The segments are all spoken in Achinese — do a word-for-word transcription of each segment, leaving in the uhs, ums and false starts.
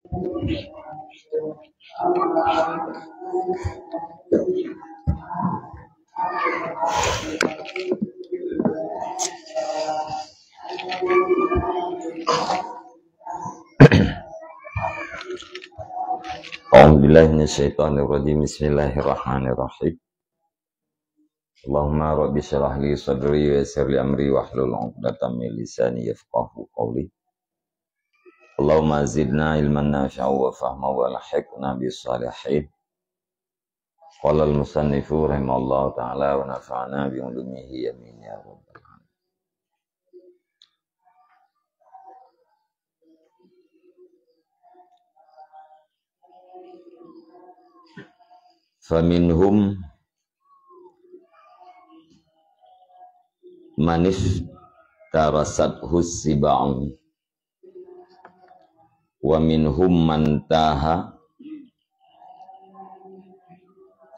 أعوذ بالله من الشيطان الرجيم. بسم الله الرحمن الرحيم. اللهم رب اشرح لي صدري ويسر لي أمري واحلل عقدة من لساني يفقهوا قولي. اللهم زدنا علما نافعا وفهما وألحقنا بالصالحين. قال المصنف رحمه الله تعالى ونفعنا بعلومه آمين يا رب العالمين. فمنهم من افترسته السباع، ومنهم من تاه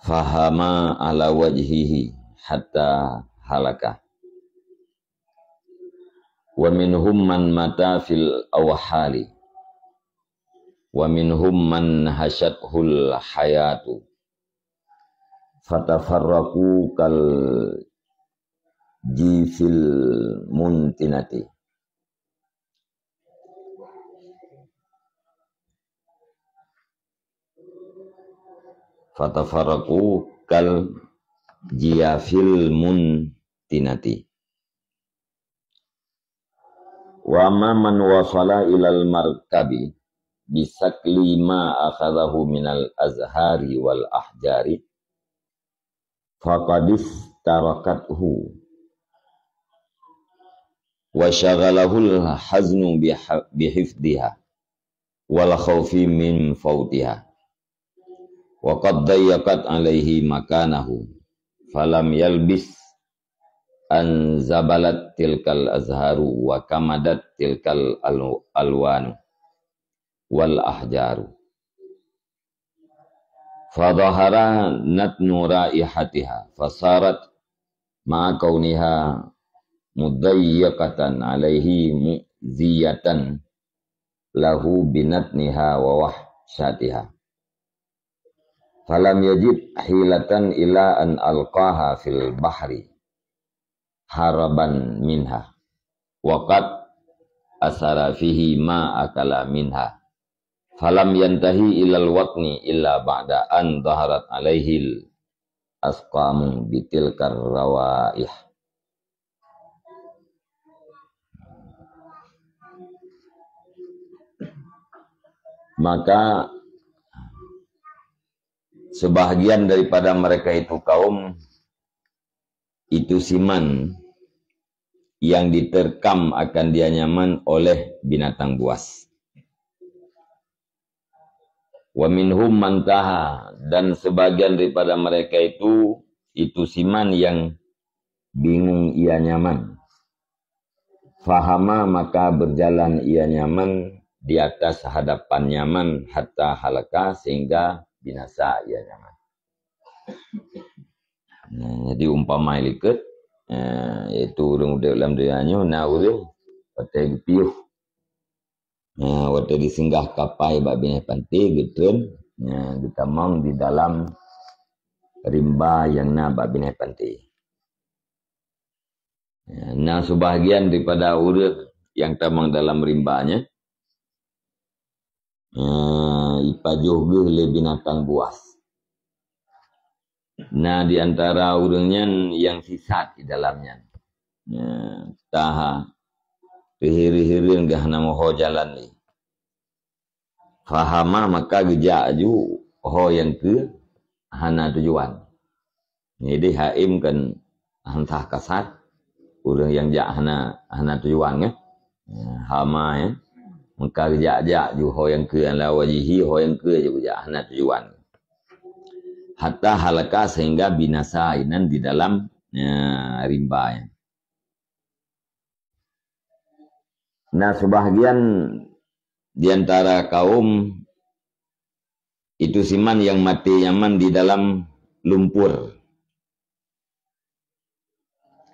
فهما على وجهه حتى هلك، ومنهم من مات في الأوحال، ومنهم من هشته الحياة فتفرقوا كالجيف المنتنة. فتفرقوا كالجيف المنتنة. وأما من وصل إلى المركب بشكل ما أخذه من الأزهار والأحجار فقد افترسته وشغله الحزن بح-، بحفظها والخوف من فوتها، وقد ضيقت عليه مكانه، فلم يلبث أن زبلت تلك الأزهار وكمدت تلك الألو-، الألوان والأحجار. فظهر نتن رائحتها، فصارت مع كونها مضيقة عليه مؤذية له بنتنها ووحشتها. فلم يجد حيلة إلا أن ألقاها في البحر هربا منها، وقد أثر فيه ما أكل منها، فلم ينته إلى الوطن إلا بعد أن ظهرت عليه الأسقام بتلك الروائح. Maka sebahagian daripada mereka itu kaum, itu siman yang diterkam akan dia nyaman oleh binatang buas. Wa minhum man taha, dan sebagian daripada mereka itu, itu siman yang bingung ia nyaman. Fahama, maka berjalan ia nyaman di atas hadapan nyaman, hatta halaka, sehingga binasa ia nyaman. Nah, jadi umpama likot, eh, yaitu ureuëng udeb lam donya nyoe na ureuëng watée geupiôh. Nah, watée jisinggah kapai bak binéh panté, geutreun, nah, geutamong di dalam rimba nyang na bak binéh panté. Nah, na sebahagian daripada ureuëng nyang tamong dalam rimba nyan, nah, jipajoh geuh lé binatang buas. Na di antara ureuëng nyan nyang sisat di dalam nyan. Nah, taha, rihé-rihé geuh hana meuho jalan lé. Fahama, maka geujak aju ho nyang keu hana tujuan. Jadi haim kan hantah kasat, ureuëng nyang jak hana, hana tujuan kan. Ya, hama ya. Maka geujak-jak ju ho nyang keu ala wajihi, ho nyang keu ju jak hana tujuan. Hatta halaka, sehingga binasa inan di dalam, ya, rimba ya. Nah, sebahagian di antara kaum itu siman yang mati nyaman di dalam lumpur.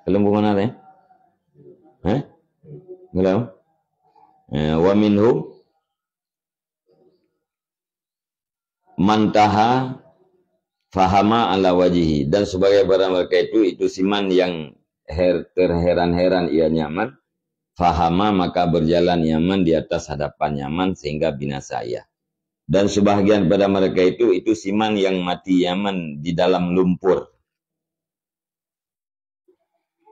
Lumpur mana teh? Hah? Belum? Eh, wa minhum Mantaha fahama ala wajihi, dan sebagai barang mereka itu, itu siman yang her-, terheran-heran ia nyaman, fahama, maka berjalan nyaman di atas hadapan nyaman sehingga binasa ia. Dan sebahagian pada mereka itu, itu siman yang mati nyaman di dalam lumpur.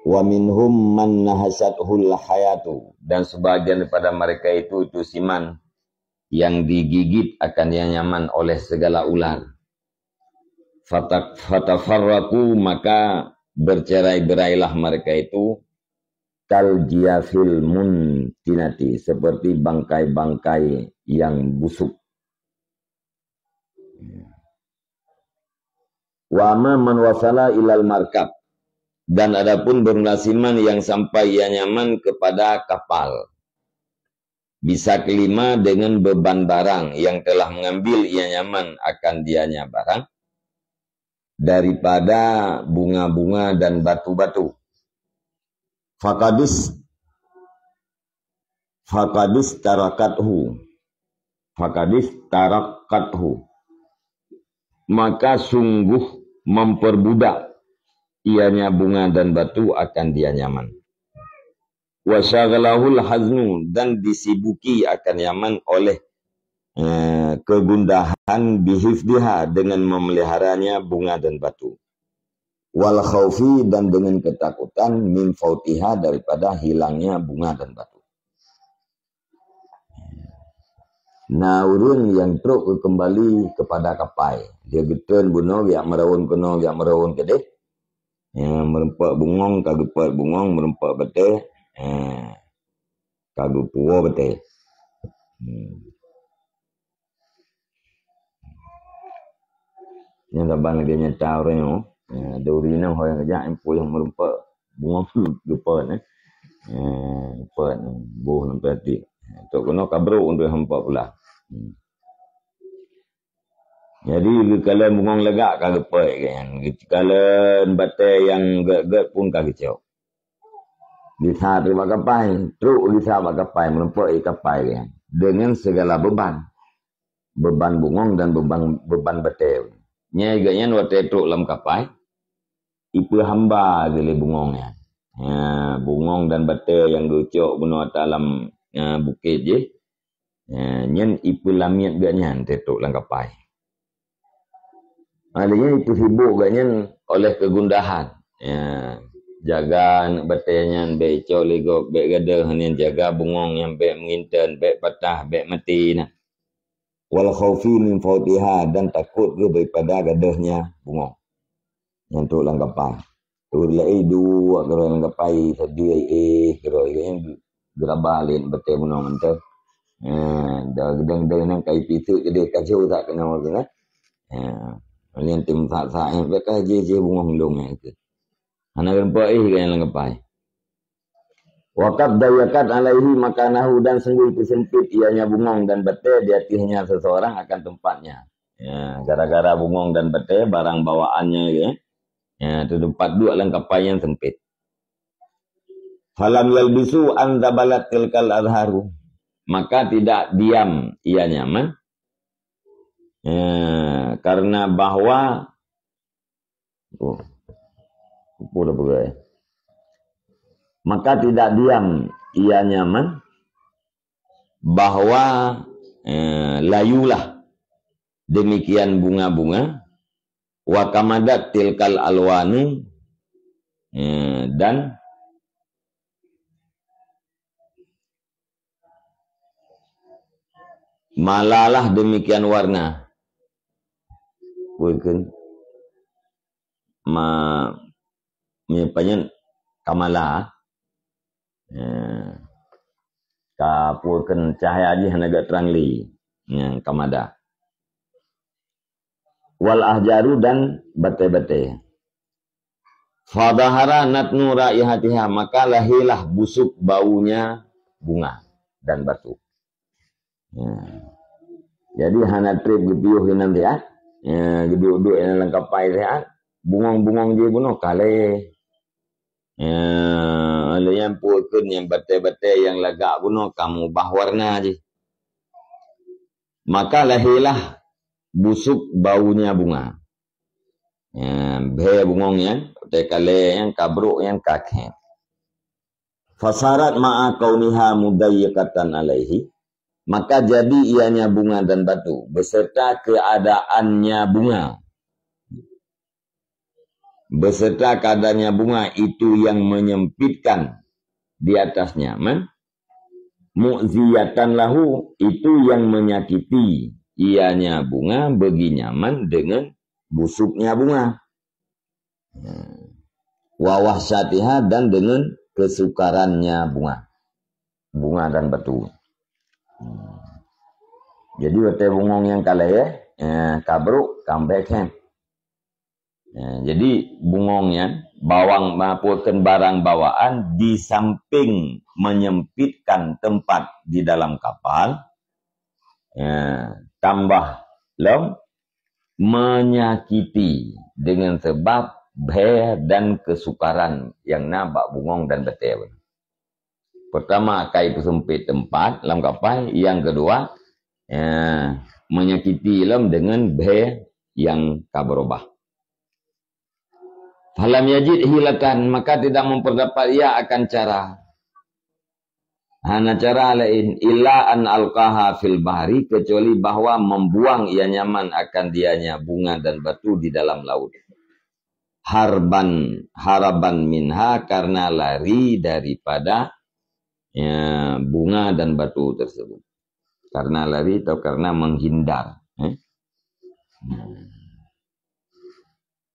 Wa minhum man nahasathul hayatu, dan sebahagian daripada mereka itu, itu siman yang digigit akan ia nyaman oleh segala ular. Fatak-, fatafarraqu, maka bercerai-berailah mereka itu, kal jiyafil muntinati, seperti bangkai-bangkai yang busuk. Wa amma man wasala ilal markab, dan adapun bermula siman yang sampai ia nyaman kepada kapal, bisa kelima dengan beban barang yang telah mengambil ia nyaman akan dianya barang daripada bunga-bunga dan batu-batu. Fakadis, fakadis tarakathu. Fakadis tarakathu. Maka sungguh memperbudak ianya bunga dan batu akan dia nyaman. Wa syaghalahul haznu, dan disibuki akan nyaman oleh, eh, kegundahan, bihifdhiha, dengan memeliharanya bunga dan batu. Wal khaufi, dan dengan ketakutan, min fautiha, daripada hilangnya bunga dan batu. Na ureuëng nyang trok keu keumbali keupada kapai. Dia geutreun bunoe, geujak meuraon keunoe, geujak meuraon keudeh. Ya, meureumpok bungong, ka geupeuet bungong, meureumpok batée, ya, ka geupuwoe batée. Hmm. Nyan saban lagée nyata uroe nyoe. Eh, duri nyoe ho nyang geujak, nyang puyuh meureumpok bungong geupeuet, eh. Eh, geupeuet, boh lam plastik. Trok keunoe ka brok untuk hampa pula. Hmm. Jadi, geukalon bungong lagak ka geupeuet geuh nyan. Geukalon batée nyang gét-gét pun ka geucok. Gisa teuma kapai, trok gisa bak kapai, meureumpok ié kapai geuh nyan. Dengan segala beban. Beban bungong dan beban, beban batée. Nyan geuh nyan watée trok lam kapai, ipeuhamba geuh lé bungong nyan. Ya, bungong dan batée nyang geucok bunoe ata lam, ya, bukét jih. Ya, nyan ipeulamiet geuh nyan teutok lam kapai. Ha, lheueh nyan ipeusibok geuh nyan oleh kegundahan. Ya, jaga aneuk batée nyan, bék icok lé gob, bék gadôh nyan, jaga bungong nyan, bék meunginten, bék patah, bék maté na. Wal khaufi min fautiha, dan takot geuh daripada gadôhnya bungong. Nyang trok lam kapai. Ureuëng laén duek keudroe lam kapai, sabe, eh, keudroe nyan geuraba lé batée bunoe mantong. Eh, dah geudang-geudang nyan kai piseuk jadi kacau tak kena waktu kan. Eh, nyan tim sak-sak nyan, bak ka jih-jih bungong lôn nyan tu. Hana geureumpok éh geuh nyan lam kapai. Wa qad dayyaqat alaihi makanahu, dan sungguh teuseumpit ianya bungong dan batée di ateuehnya seseorang akan tempatnya. Ya, gara-gara bungong dan batée, barang bawaannya, ya, ya, teuteumpat duek lam kapai nyang seumpit. Falam yalbisu an zabalat tilkal azharu. Maka tidak diam ia nyaman. Ya, karena bahwa Oh. Apa dah peugah, eh? Maka tidak diam ia nyaman bahwa, eh, layulah demikian bunga-bunga, wa kamadat tilkal alwanu, eh, dan malalah demikian warna. Bukan ma-, meunyoe pajan kamala, eh, ka pue kheun cahya jih hana geutrang lé, nyan kamada. Wal ahjaru, dan batée-batée. Fadhahara natnu raihatiha, maka lahirlah busuk baunya bunga dan batu. Ya. Jadi hana treb geupiôh inan siat. Ya, geuduek-duek inan lam kapai siat. Bungong-bungong jih bunoe kalé. Ya, lheueh nyan pue kheun nyang batée-batée nyang lagak bunoe ka meubah warna jih. Maka lahirlah busuk baunya bunga. Ya, bhée bungong nyan, watée kalée nyan, ka brok nyan, ka khém. Fasarat ma'a kauniha mudayyiqatan alaihi, maka jadi ianya bunga dan batu beserta keadaannya bunga. Beserta keadaannya bunga itu yang menyempitkan di atasnya, man? Mu'ziyatan lahu, itu yang menyakiti ianya bunga bagi nyaman dengan busuknya bunga. Wa wahsyatiha, dan dengan kesukarannya bunga. Bunga dan batu. Jadi, watée bungong nyang kalée, eh, ka brok, ka bhée khém. Eh, jadi, bungong nyan, bawang, maupun barang bawaan di samping menyempitkan tempat di dalam kapal, eh, tambah lom menyakiti dengan sebab bhée dan kesukaran nyang na bak bungong dan batée. Pertama, ka ipeuseumpét teumpat lam kapai. Nyang keudua, eh, menyakiti lom deungon bhée nyang ka beurubah. Falam yajid hilatan, maka tidak memperdapat ia akan cara. Hana cara laén, illa an alqaha fil bahri, kecuali bahwa membuang ia nyaman akan dianya bunga dan batu di dalam laut. Harban, haraban minha, karena lari daripada, ya, bunga dan batu tersebut. Karena lari atau karena menghindar, eh.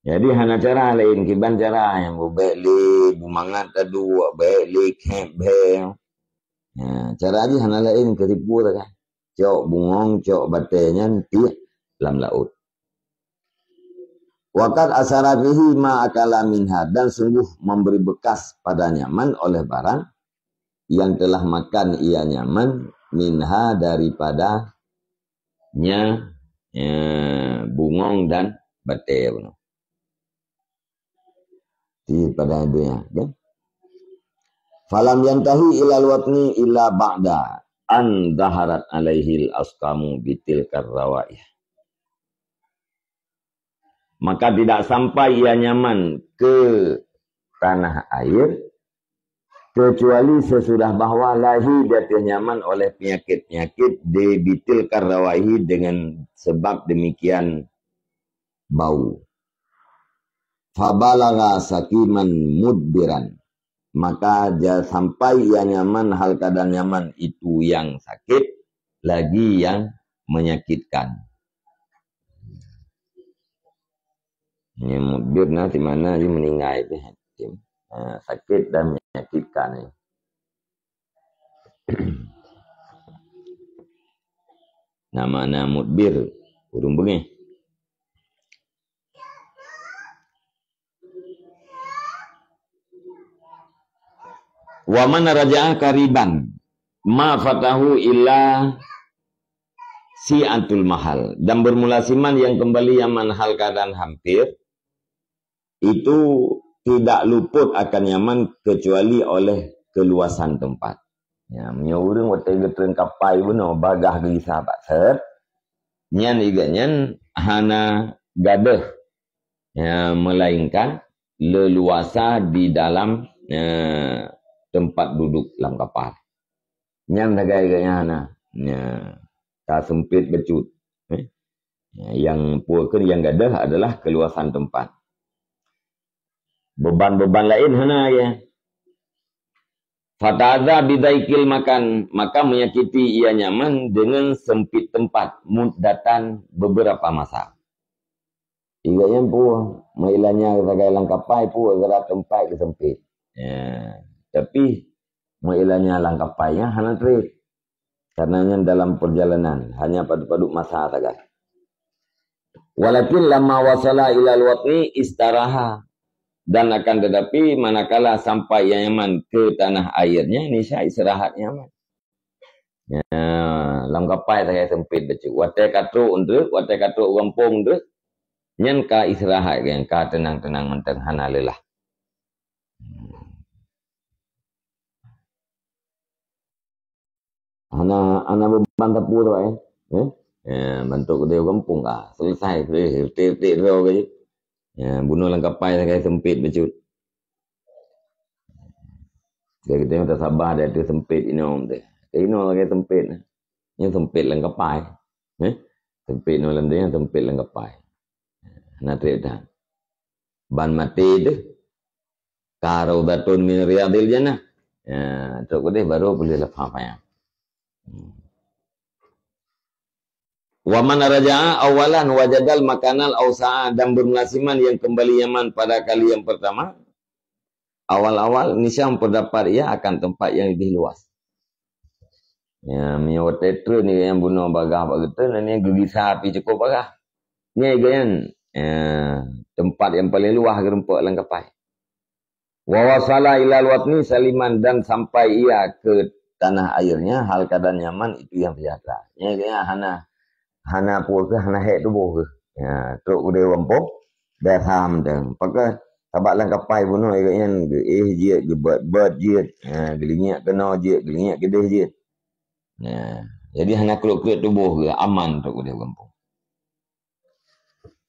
Jadi, hana cara laén, kiban cara nyang beu bék lé, beumangat taduek, bék lé, khép bhée. Ya, cara jih hana laén, keu tipu sagai. Cok bungong, cok batée nyan tiek lam laôt. Wa qad asara fihi ma akala minha, dan sungguh memberi bekas pada nyaman oleh barang yang telah makan ia nyaman, minha, daripadanya, ya, bungong dan batée bunoe. Di pada dunia, kan? Falam yantahi ilal watni illa ba'da an zaharat alaihil asqamu bitilkar rawaih. Maka tidak sampai ia nyaman ke tanah air, kecuali sesudah bahwa lahé di ateueh nyaman oleh penyakit-penyakit, bitilkar rawaihi, dengan sebab demikian bau. Fabalagha saqiman mudbiran. Maka ja-, sampai ia nyaman, hal keadaan nyaman itu yang sakit, lagi yang menyakitkan. Nyan mudbir na di mana dia meninggai tu. Ha, sakit dan menyakitkan ni. Nama na mudbir, ureuëng beungéh. Wa man raja'a qariban ma fatahu illa si'atul mahal. Dan bermula siman yang kembali nyaman hal keadaan hampir, itu tidak luput akan nyaman kecuali oleh keluasan tempat. Ya, meunyoe ureuëng watée geutreun kapai bunoe bagah geugisa bak set, nyan iga nyan hana gadeuh, ya, melainkan leluasa di dalam, eh, tempat duduk lam kapal. Nyan sagai geuh nyan na. Nya, ka sempit bacut. Eh? Ya, yang pue keu yang gadeuh adalah keluasan tempat. Beban-beban laén hana ya. Fata'adza bidhaikil makan, maka menyakiti ia nyaman dengan sempit tempat, muddatan, beberapa masa. Iga nyan pue, meuilanya sagai lam kapai pue, gara tempat ke sempit. Ya, tapi meuilanya lam kapai nyan hana treb. Karena nyan dalam perjalanan, hanya padub-padub masa sagai. Walakin lamma wasala ilal watni istaraha. Dan akan tetapi, manakala sampai ia nyaman ke tanah airnya, niscaya istirahat nyaman. Ya, lam kapai sagai sempit bacut. Watée ka trok u treuk, watée ka trok u gampông u treuk, nyan ka istirahat, nyan ka tenang-tenang mantong, hana lelah. Hana, hana beban sapeue tu, eh? Eh? Ya, bantuk keudeh gampông ka. Selesai, selesai. Retek-retek droe ka jih. Ya, bunoe lam kapai sagai sempit bacut. Jadi kita minta sabar dia tu sempit inoe teh. Inoe lagi sempit. Nyan sempit lam kapai. Eh? Sempit inoe lam dunia, sempit lam kapai. Na trép that. Ban maté tu ka raudhatun min riyadil jannah. Ya, tu keudeh baru boleh lepas payah. Wa man raja'a awalan wajadal makanal ausa'a, dan bermula siman yang kembali Yaman pada kali yang pertama, awal-awal, niscaya memperdapat ia akan tempat yang lebih luas. Ya, meunyoe watèe treun nyang bunoe bagah bak geuteun, dan nyang geugisa api cukup bagah. Nyang geuyan, ya, tempat yang paling luas geureumpok lam kapai. Wa wasala ilal watni saliman, dan sampai ia ke tanah airnya hal keadaan nyaman, itu yang sejahtera. Nyang geuyan hana, hana peue keuh, hana hék tuboh keuh. Ya, trok u gampông, dah ham dah. Pakon sabab lam kapai bunoe geuyan geuéh jeuet, geubeuet-beuet jeuet, ya, geulingiek keunoe jeuet, geulingiek keudeh jeuet. Ya, jadi hana krot-krot tuboh keuh, aman trok u gampông.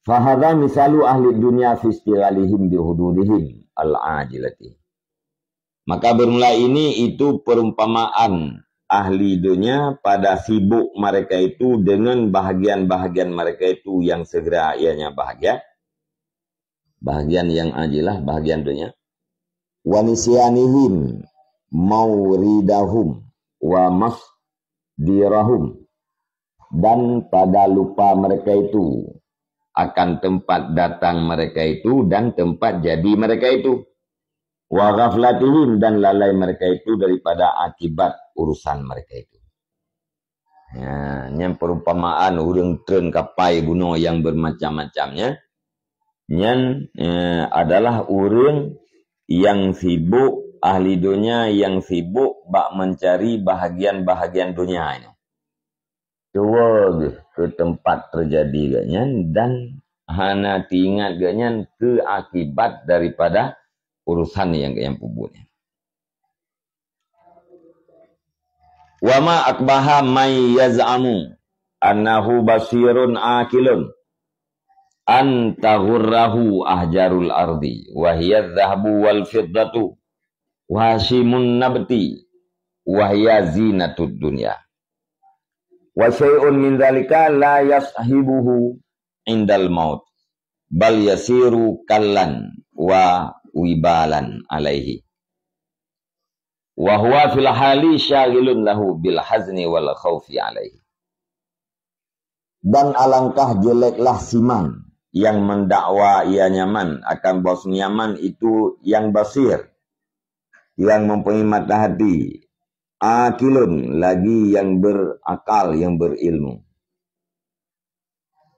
Fahadha misalu ahli dunya fi istighalihim bi hududihim al-ajilati. Maka bermula ini itu perumpamaan ahli dunia pada sibuk mereka itu dengan bahagian-bahagian mereka itu yang segera ianya bahagia, bahagian yang ajilah, bahagian dunia. Wa nisyanihim mauridahum wa masdirahum, dan pada lupa mereka itu akan tempat datang mereka itu dan tempat jadi mereka itu. Wa ghaflatihim, dan lalai mereka itu daripada akibat urusan mereka itu. Ya, nyan perumpamaan ureuëng treun kapai bunoe yang bermacam-macam nyan. Nyan, eh, adalah ureuëng yang sibuk, ahli dunia yang sibuk bak mencari bahagian-bahagian dunia nyoe. Tuwoe geuh keu teumpat teujadi geuhnyan dan hana teuingat geuhnyan keu akibat daripada urusan nyang geuhnyan peubuet nyan. Wa ma akbaha may yaz'amu annahu basirun aqilun an taghurrahu ahjarul ardi wa hiya adh-dhahabu wal fiddatu wa hashimun nabti wa hiya zinatud dunya. Wa syai'un min dzalika la yashibuhu indal maut, bal yasiru kallan wa wibalan alaihi. Wa huwa fil hali syaghilun lahu bil hazni wal khaufi alaihi. Dan alangkah jeleklah siman yang mendakwa ia nyaman, akan bahwasanya nyaman itu yang basir, yang mempunyai mata hati, aqilun, lagi yang berakal, yang berilmu.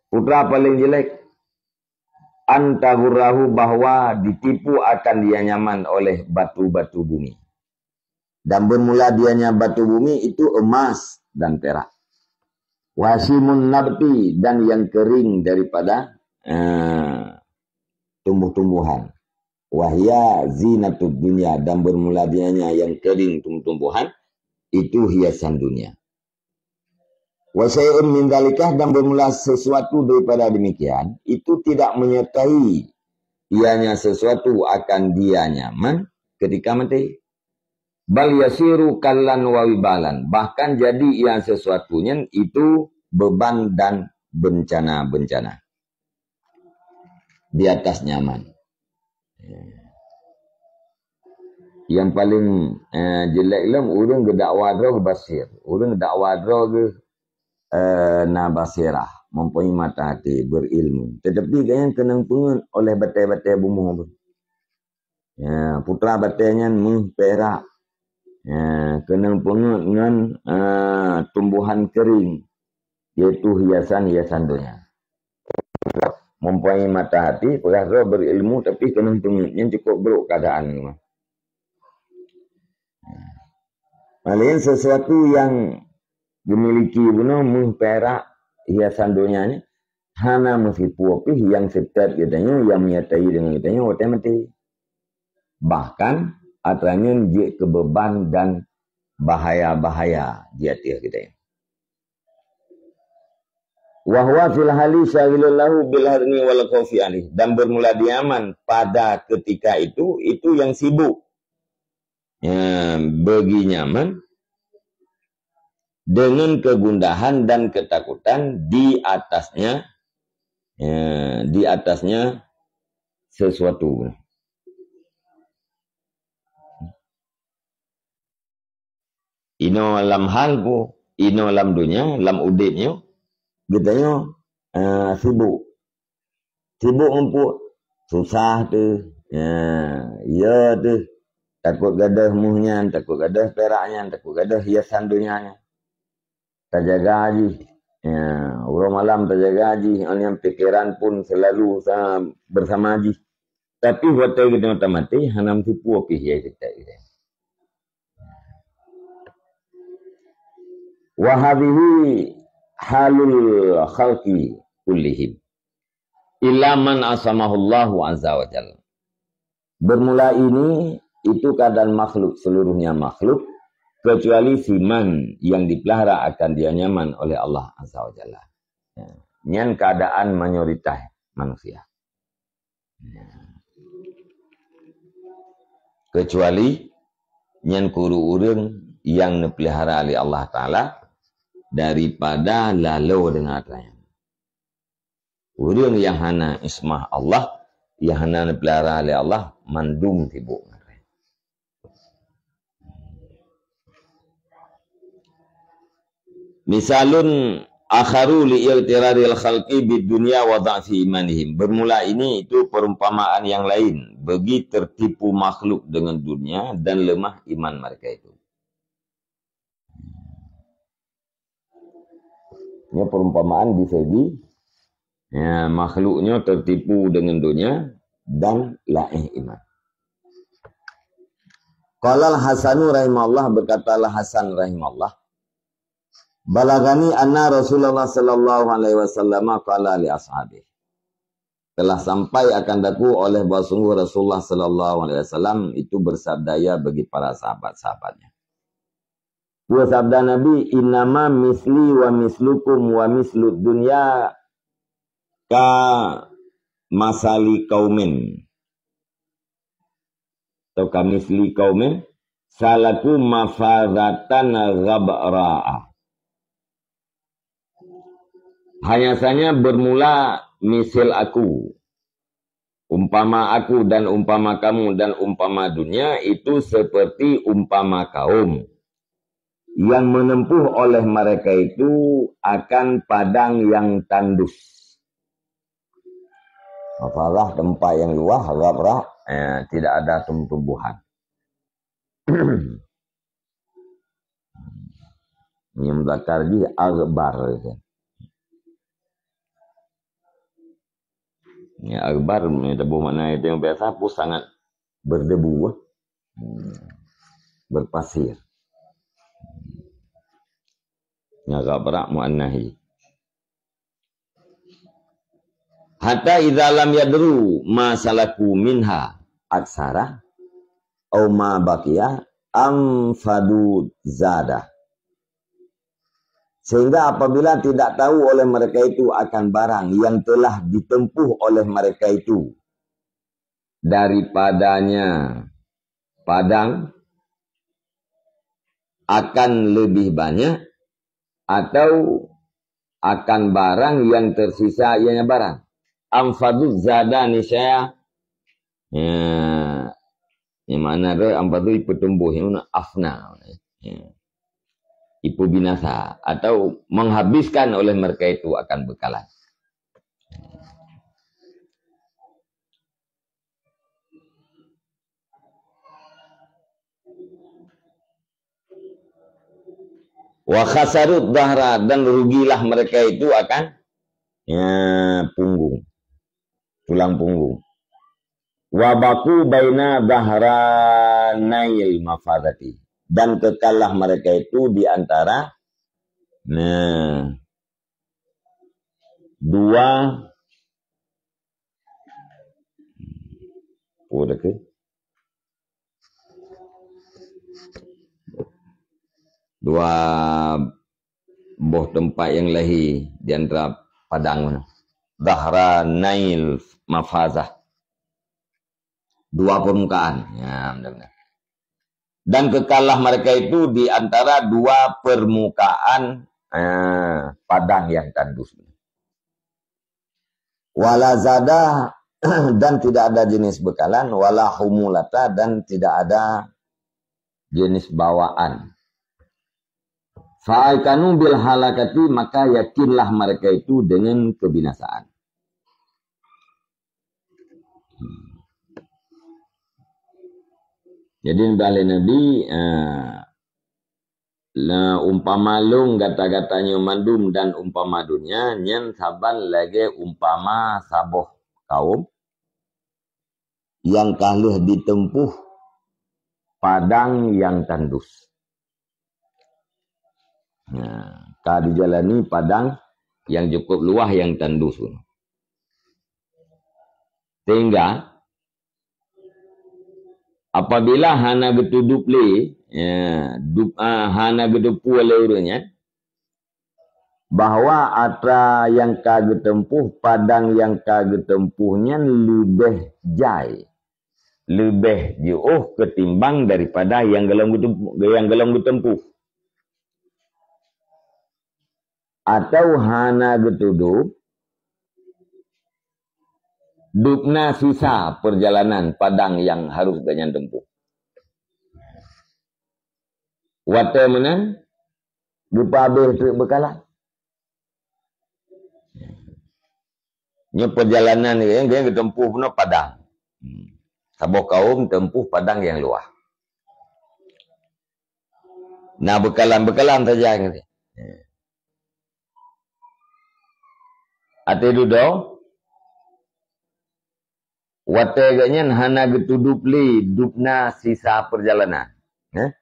Putra paling jelek, an taghurrahu, bahwa ditipu akan dia nyaman oleh batu-batu bumi. Dan bermula dianya batu bumi itu emas dan perak. Wa hashimun nabti, dan yang kering daripada, eh, tumbuh-tumbuhan. Wa hiya zinatud dunya, dan bermula dianya yang kering tumbuh-tumbuhan, itu hiasan dunia. Wa syai'un min dzalikah, dan bermula sesuatu daripada demikian, itu tidak menyertai ianya sesuatu akan dia nyaman ketika mati. Bal yasiru kallan wa wibalan, bahkan jadi ia sesuatu nyan itu beban dan bencana-bencana di atas nyaman. Yang paling, eh, jelek lom, ureuëng geudakwa droe basir. Ureuëng geudakwa droe geuh, eh, na basirah, mempunyai mata hati, berilmu. Tetapi gobnyan keunong peungeuet oleh batée-batée bumoe. Ya, putra batée nyan méuh, perak. Ya, keunong peungeuet ngon, eh, tumbuhan kering, yaitu hiasan-hiasan dunia. Mempunyai mata hati, peugah droe berilmu, tapi keunong peungeuet, nyan cukup brok keuadaan. Laén sesuatu nyang geumiliki bunoe méuh, perak, hiasan dunia nyan, hana meusipu pih nyang seutôt geutanyoe, nyang menyertai deungon geutanyoe watée maté. Bahkan atra nyan jeuet keu beuban dan bahaya-bahaya di ateueh geutanyoe. Wa huwa fil hali syaghilun lahu bil hazni wal khaufi alaih. Dan bermula di zaman pada ketika itu, itu yang sibuk. Ya, bagi nyaman dengan kegundahan dan ketakutan di atasnya, ya, di atasnya sesuatu. Inoe lam hal pu, inoe lam dunia, lam udeb nyoe, geutanyoe, eh, sibuk. Sibuk muphom, susah teuh, ya, ya teuh. Takot gadôh méuh nyan, takot gadôh pirak nyan, takot gadôh hiasan dunia nyan. Tajaga jih. Ya, uroe malam tajaga jih, ngon nyan pikeran pun selalu sa-, bersama jih. Tapi watée geutanyoe tamaté, hana meuteupue pih ya kita ini. Wa hadhihi halul khalqi kullihim. Illa man asamahullahu azza wa jalla. Bermula ini, itu keadaan makhluk, seluruhnya makhluk, kecuali si man yang dipelihara akan dia nyaman oleh Allah azza wa jalla. Ya. Nyan keadaan mayoritas manusia. Ya. Kecuali nyan kuru ureuëng yang neupelihara lé Allah Taala daripada lalo deungon atra nyan. Ureuëng nyang hana ismah Allah, nyang hana neupelihara lé Allah, mandum sibuk ngon atra nyan. Misalun akharu li ightiraril khalqi bid dunya wa dha'fi imanihim. Bermula ini itu perumpamaan yang lain bagi tertipu makhluk dengan dunia dan lemah iman mereka itu. Ini perumpamaan di segi, ya, makhluknya tertipu dengan dunia dan laéh iman. Qala Al-Hasanu rahimahullah, berkata Al-Hasan rahimahullah, "Balagani anna Rasulullah sallallahu alaihi wasallam qala li ashabi." Telah sampai akan daku oleh bahwa sungguh Rasulullah sallallahu alaihi wasallam itu bersabda ya bagi para sahabat-sahabatnya. Peue sabda Nabi, "Innama misli wa mislukum wa mislud dunya ka masali qaumin." Atau ka misli qaumin salaku mafazatan ghabra'a. Hanya saja bermula misal aku. Umpama aku dan umpama kamu dan umpama dunia itu seperti umpama kaum yang menempuh oleh mereka itu akan padang yang tandus. Mafalah tempat yang luas, ghabra, eh, tidak ada tumbuh-tumbuhan. Nyang muzakar jih aghbar. Ya, aghbar, meunyoe taboh makna itu yang biasa, pun sangat berdebu, eh. Hmm. Berpasir. Nya ghabra muannahi. Hatta idza lam yadru ma salaku minha aksara au ma baqiya anfadu zada. Sehingga apabila tidak tahu oleh mereka itu akan barang yang telah ditempuh oleh mereka itu daripadanya padang akan lebih banyak atau akan barang yang tersisa ianya barang. Anfadu zada niscaya, ya, yang mana tu anfadu ipeutumbuh, yang mana afna. Ya. Ipeubinasa atau menghabiskan oleh mereka itu akan bekalan. Wa khasarud dhahra, dan rugilah mereka itu akan, ya, punggung, tulang punggung. Wa baqu baina dhahranail mafazati, dan kekallah mereka itu di antara, nah, dua, oh, dah ke? Dua boh teumpat nyang lahé di antara padang. Zahranail mafazah. Dua permukaan. Ya, benar-benar. Dan kekallah mereka itu di antara dua permukaan, eh, padang yang tandus. Wala zada, dan tidak ada jenis bekalan, wala humulata, dan tidak ada jenis bawaan. Fa'aikanu bil halakati, maka yakinlah mereka itu dengan kebinasaan. Jadi, nibak lé Nabi, eh, la umpama lôn gata-gata nyoe mandum dan umpama dunia, nyan saban lagée umpama saboh kaum nyang ka lheueh jitempuh padang nyang tandus. Nah, ka jijalani padang nyang cukup luwah nyang tandus. Sehingga apabila hana geutudub lé, ya, dub-, ah, hana geuteupeue lé ureuëng nyan, bahwa atra nyang ka geuteumpuh, padang nyang ka geuteumpuh nyan leubeh jai, leubeh jiôh keutimbang daripada nyang golom geuteumpuh, nyang golom geuteumpuh. Atau hana geutudub, dubna sisa peurjalanan padang nyang harôh geuhnyan teumpuh. Watée meunan, geupeuabéh treuk beukalan. Nyoe peurjalanan geuhnyan, geuhnyan geuteumpuh bunoe padang. Hmm. Saboh kaum teumpuh padang nyang luwah. Na beukalan-beukalan saja. Até dudoe, watée geuhnyan hana geutudub lé dubna sisa peurjalanan. Eh?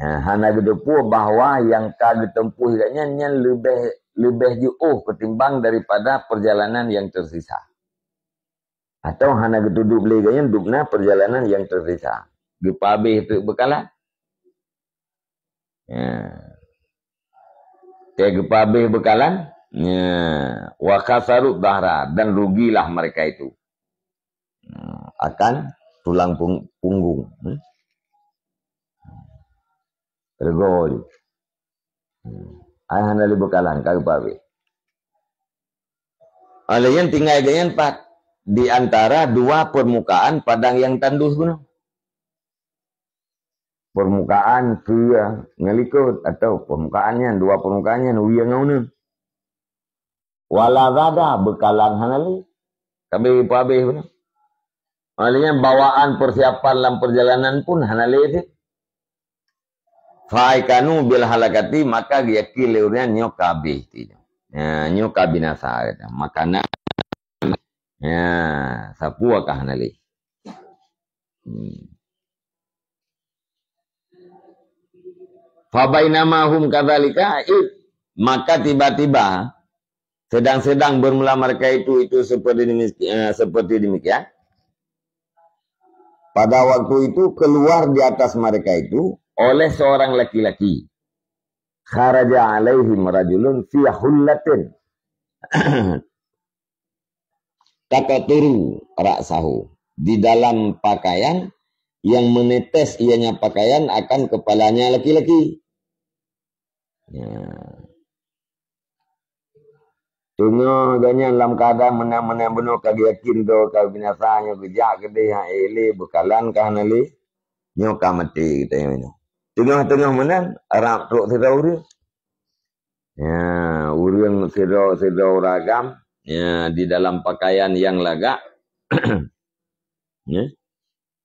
Ha, hana geuteupeue bahwa nyang ka geuteumpuh geuhnyan nyan leubeh, leubeh jiôh keutimbang daripada peurjalanan nyang teusisa. Atau hana geutudub lé geuhnyan dubna peurjalanan nyang teusisa. Geupeuabéh treuk beukalan. Ya. Tée geupeuabéh beukalan, ya, wa khasaru dhahra, dan rugilah mereka itu. Nah, akan tulang pung-, punggung. Hmm. Rego jih. Hmm. Ai hana lé beukalan, ka geupeuabéh. Oleh nyan tinggai geuhnyan pat di antara dua permukaan padang nyang tandus bunoe. Permukaan keu ngon likot, atau permukaan nyan, dua permukaan nyan, wie ngon uneuen. Wala zada, beukalan hana lé. Ka geupeuabéh bunoe. Maknanya bawaan persiapan lam perjalanan pun hana lé cit. Fa'aikanu bil halakati, maka geuyakén lé ureuëng nyan nyoe ka abéh cit nyoe. Ya, nyoe ka binasa, kata. Makanan, ya, sapeue ka hana lé. Hmm. Fabainama hum kadzalika, id, maka tiba-tiba sedang-sedang bermula mereka itu, itu seperti demiki-, eh, seperti demikian. Pada waktu itu keluar di atas mereka itu oleh seorang laki-laki. Kharaja alaihim rajulun fi hullatin. Taqturu ra'sahu, di dalam pakaian yang menetes ianya pakaian akan kepalanya laki-laki. Ya. Teungoh geuhnyan lam keuadaan meunan-meunan bunoe ka geuyakén droe ka binasa nyoe geujak keudeh nyang ék lé beukalan ka hana lé. Nyoe ka maté geutanyoe nyoe. Teungoh-teungoh meunan rab trok sidroe ureuëng. Ya, ureuëng sidroe-sidroe ureuëng agam, ya, di dalam pakaian yang lagak. Ya.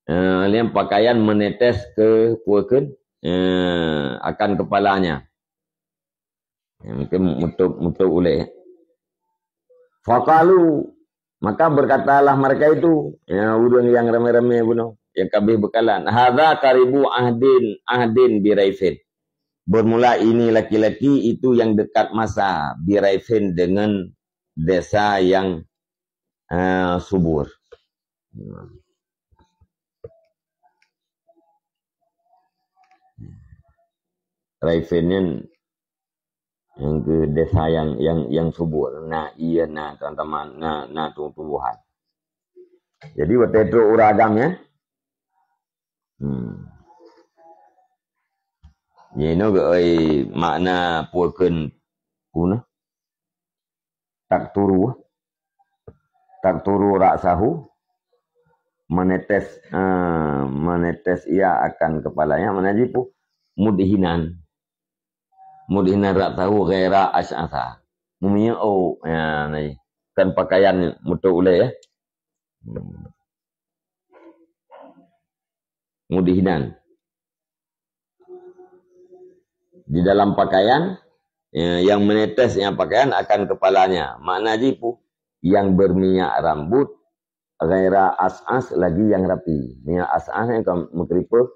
Eh, liang pakaian menetes ke puakeun, eh, akan kepalanya. Ya, mungkin meutôb, meutôb ulée. Faqalu, maka berkatalah mereka itu, ya, ureuëng nyang ramé-ramé bunoe, nyang ka abéh beukalan, "Hadza qaribu ahdin, ahdin bi Raifin." Bermula ini laki-laki itu yang dekat masa, bi Raifin, dengan desa yang, eh, subur. Raifin nyan Nyang keu desa nyang, nyang, nyang subur, na ié, na tanaman, na, na tumbuh-tumbuhan. Jadi watèe trok ureueng agam nyan. Hmm. Nyan inoe geuh makna peue kheun peue na? Taqturu. Taqturu ra'sahu, menetes, eh, menetes ia akan kepalanya, makna jih peue? Mudhinan. Mudhinan ra'sahu ghaira asy'atha. Meumiyueb, oh, ya, nah, kan pakaian meutuek ulèe, ya. Hmm. Mudhinan. Di dalam pakaian, ya, yang menetes yang pakaian akan kepalanya. Makna jih peue? Yang berminyak rambut, ghaira as'as, lagi yang rapi. Minyak as'as nyan kan meukeuripeu,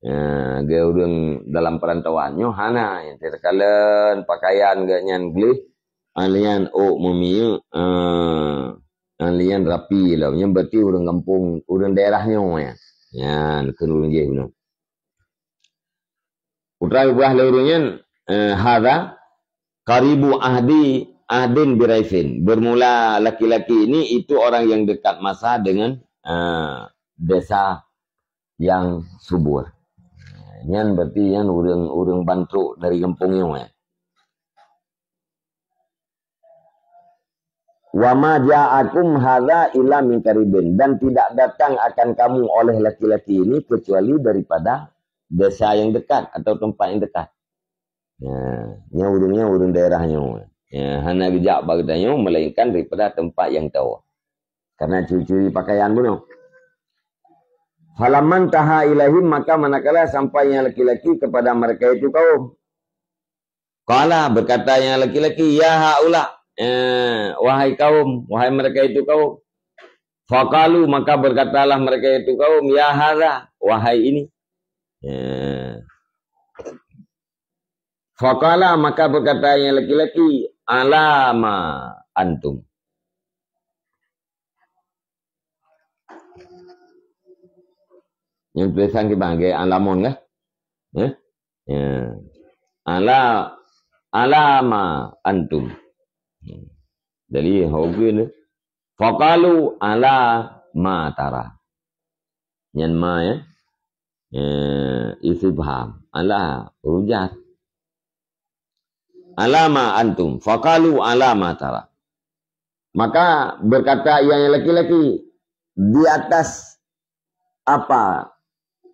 ya, gaya ureueng dalam perantauan. Nyoe hana, nyang takalon pakaian geuh nyan gleh, alian ôk meumiyueb, eh, alian rapi lom. Nyan berarti ureueng gampông, ureueng daerah nyoe, ya. Nyan kheun ureueng jih bunoe. Putra geupeugah lé ureueng nyan, eh, "Hadza qaribu ahdi, ahdin bi Raifin." Bermula laki-laki ini itu orang yang dekat masa dengan, eh, desa yang subur. Nyan berarti nyan ureueng, ureueng ban trok dari gampông nyoe, ya. "Wa ma ja'akum hadza illa min qaribin," dan tidak datang akan kamu oleh laki-laki ini kecuali daripada desa yang dekat atau tempat yang dekat. Ya, nyan ureueng nyan ureueng daerah nyoe. Ya, hana geujak bak geutanyoe melainkan daripada tempat yang jauh. Karena curi-curi pakaian bunoe. "Falamman taha ilaihim," maka manakala sampai nyang laki-laki kepada mereka itu kaum. Qala, berkata yang laki-laki, "Ya haula, eh, wahai kaum, wahai mereka itu kaum." Faqalu, maka berkatalah mereka itu kaum, "Ya hadza, wahai ini." Eh. Faqala, maka berkata yang laki-laki, "Alama antum." Nyang tulisan kiban, gaya alamun kah? Eh? Ya. Ala, alama antum. Jadi, hoge ni. Faqalu ala ma tara. Nyan ma, ya. Eh, istifham. Ala rujat. "Alama antum?" Faqalu, "Alama tara." Maka berkata yang laki-laki, "Di atas apa,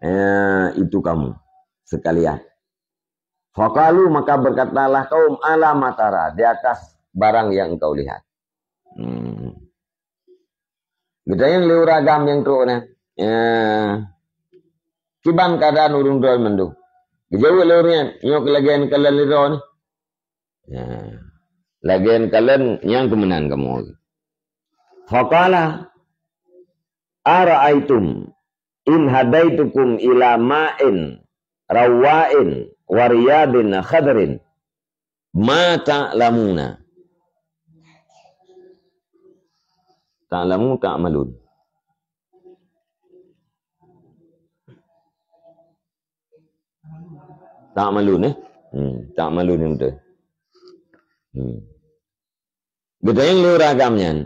eh, itu kamu sekalian?" Faqalu, maka berkatalah kaum, "Alama tara," di atas barang yang engkau lihat. Hmm. Geutanyong lé ureueng agam nyang trok nyan, "Eh, kiban keuadaan ureueng droe mandum?" Geujaweueb lé ureueng nyan, "Nyoe keu lagèe nyang kalon lé droe nyoe." Ya. "Lagèe nyang kalon nyan keuh meunan kamoe." Faqala, "Ara'aitum in hadaitukum ila ma'in rawwa'in wa riyadin khadrin." Ma ta'lamuna. Ta'lamu, ta'malun. Ta'malun, eh? Hmm, ta'malun yang betul. Hmm. Geutanyong lé ureueng agam nyan.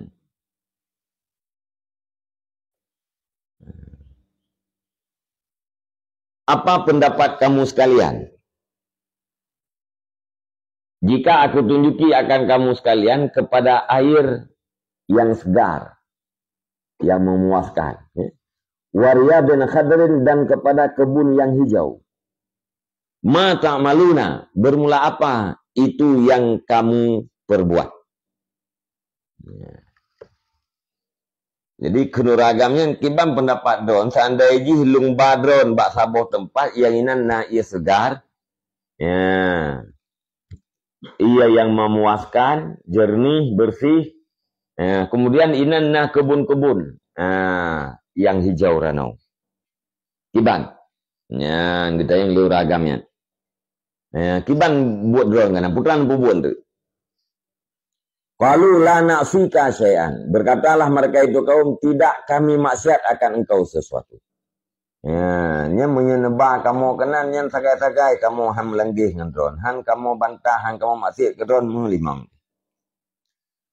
"Apa pendapat kamu sekalian? Jika aku tunjuki akan kamu sekalian kepada air yang segar, yang memuaskan, ya. Wa riyadin khadrin, dan kepada kebun yang hijau. Ma ta'maluna, bermula apa itu yang kamu perbuat?" Ya. Jadi, kheun ureueng agam nyan, "Kiban pendapat droen, seandai jih lôn ba droen bak saboh teumpat nyang inan na ié seugar, ya, ié nyang memuaskan, jernih, bersih, ya, kemudian inan na keubon-keubon, ya, nyang hijau ranau. Kiban?" Nyan geutanyong lé ureueng agam nyan. Ya, "Kiban buet droen keunan, peue teuma peubuet teuk?" Qalu la na'sika syai'an. Berkatalah mereka itu kaum, "Tidak kami maksiat akan engkau sesuatu." Ya, nyan meunyoe neuba kamoe keunan, nyan sagai-sagai kamoe han meulanggeh ngon droen. Han kamoe bantah, han kamoe maksiat keu droen meulimong.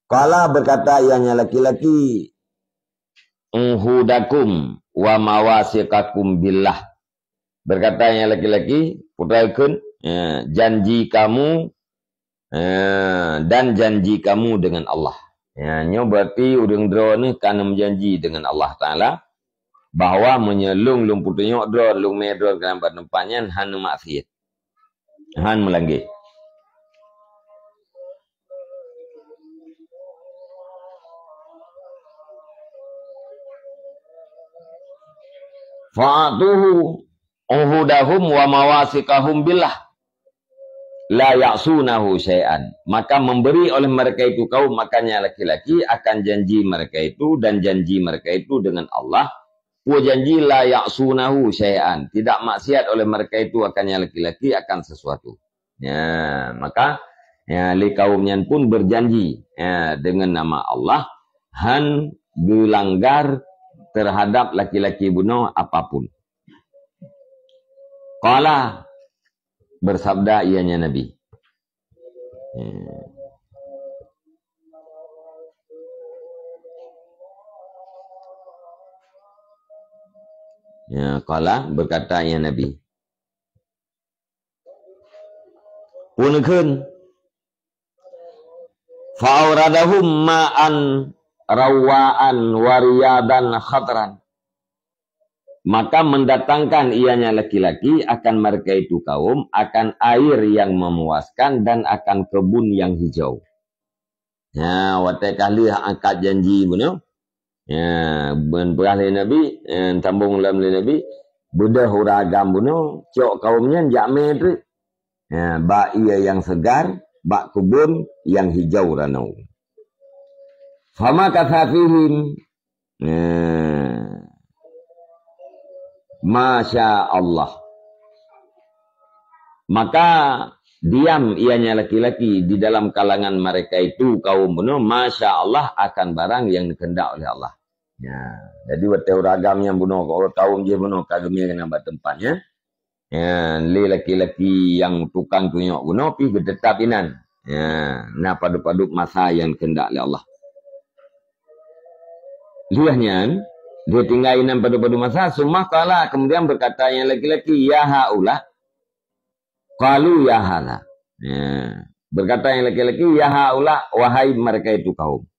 Qala, berkata ianya laki-laki, "Uhudakum wa mawasiqakum billah." Berkata ianya laki-laki, putra kheun, ya, janji kamu, ya, dan janji kamu dengan Allah. Ya, nyoe berarti ureuëng droeneuh ka meujanji dengan Allah Taala bahwa meunyoe lôn, lôn peutunyok droen, lôn mé droen keunan bak teumpat nyan, han maksiat. Han meulanggeh. Fa'atuhu uhudahum wa mawasiqahum billah. La ya'sunahu syai'an. Maka memberi oleh mereka itu kaum makannya laki-laki akan janji mereka itu dan janji mereka itu dengan Allah. Peue janji? La ya'sunahu syai'an. Tidak maksiat oleh mereka itu akannya laki-laki akan sesuatu. Ya, maka, ya, lé kaum nyan pun berjanji, ya, dengan nama Allah, han geulanggar terhadap laki-laki bunoe apapun. Qala, bersabda ianya Nabi. Ya. Ya, qala, berkata ianya Nabi. Pun kheun. Fa'auradahum ma'an rawwa'an wa riyadan khadran. Maka mendatangkan ianya laki-laki akan mereka itu kaum akan air yang memuaskan dan akan kebun yang hijau. Ya, watée ka lheueh angkat janji bunoe. Ya, ban peugah lé Nabi, ya, sambong lom lé Nabi, beudôh ureuëng agam bunoe, cok kaum nyan jak mé treuk. Ya, bak ié nyang seugar, bak keubon nyang hijau ranou. Fama katha fihim. Nah. Masya Allah. Maka diam ianya laki-laki di dalam kalangan mereka itu kaum bunoe, masya Allah, akan barang yang dikehendak oleh Allah. Ya, jadi watée ureuëng agam nyang bunoe, kaum jih bunoe ka geumé keunan bak teumpat nyan. Ya, lé laki-laki nyang tukang tunyok bunoe pih geuteutap inan. Ya, na padub-padub masa nyang kehendak lé Allah. Lheueh nyan, lheueh tinggai inan padub-padub masa, summa qala, kemudian berkata nyang laki-laki, "Ya haula." Qalu, "Ya hadza." Ya. Berkata nyang laki-laki, "Ya haula, wahai mereka itu kaum."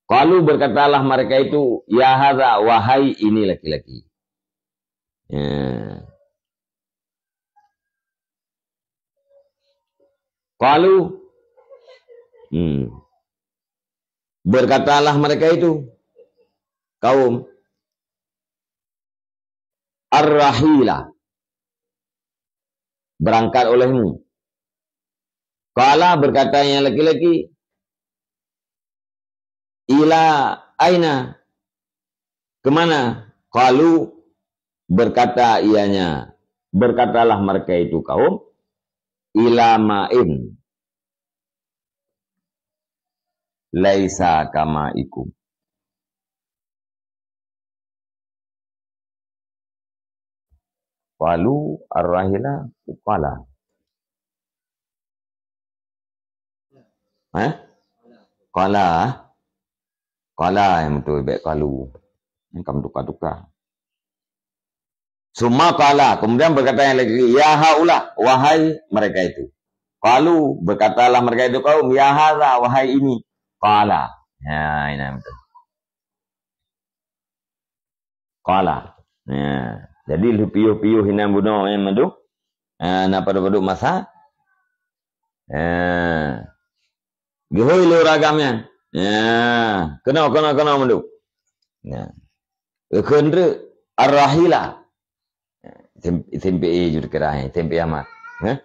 Qalu, berkatalah mereka itu, "Ya hadza, wahai ini laki-laki." Ya. Qalu, hmm. Berkatalah mereka itu, kaum, "Ar-rahila, berangkat olehmu." Qala, berkata nyang laki-laki, "Ila aina?" Kemana? Qalu, berkata ianya, berkatalah mereka itu kaum, "Ila ma'in laisa kama'ikum." Qalu ar-rahila qala. Eh? Qala. Qala nyang beutôi, bèk qalu. Nyang ka meutuka-tuka. Summa qala, kemudian berkata nyang lagi, "Ya haula, wahai mereka itu." Qalu, berkatalah mereka itu kaum, "Ya hadza, wahai ini." Qala. Ya, inan beutôi. Qala. Ya. Jadi, lheueh piôh-piôh inan bunoe, eh, mandum. Ah, na padub-padub masa. Ah. Geuhôi lé ureueng agam nyan. Ya. Keunoe, keunoe, keunoe mandum. Ya. Geukheun treuk ar-rahila. Isim, isim fi'il jeuet keudroe, isim fi'il amar. Hah?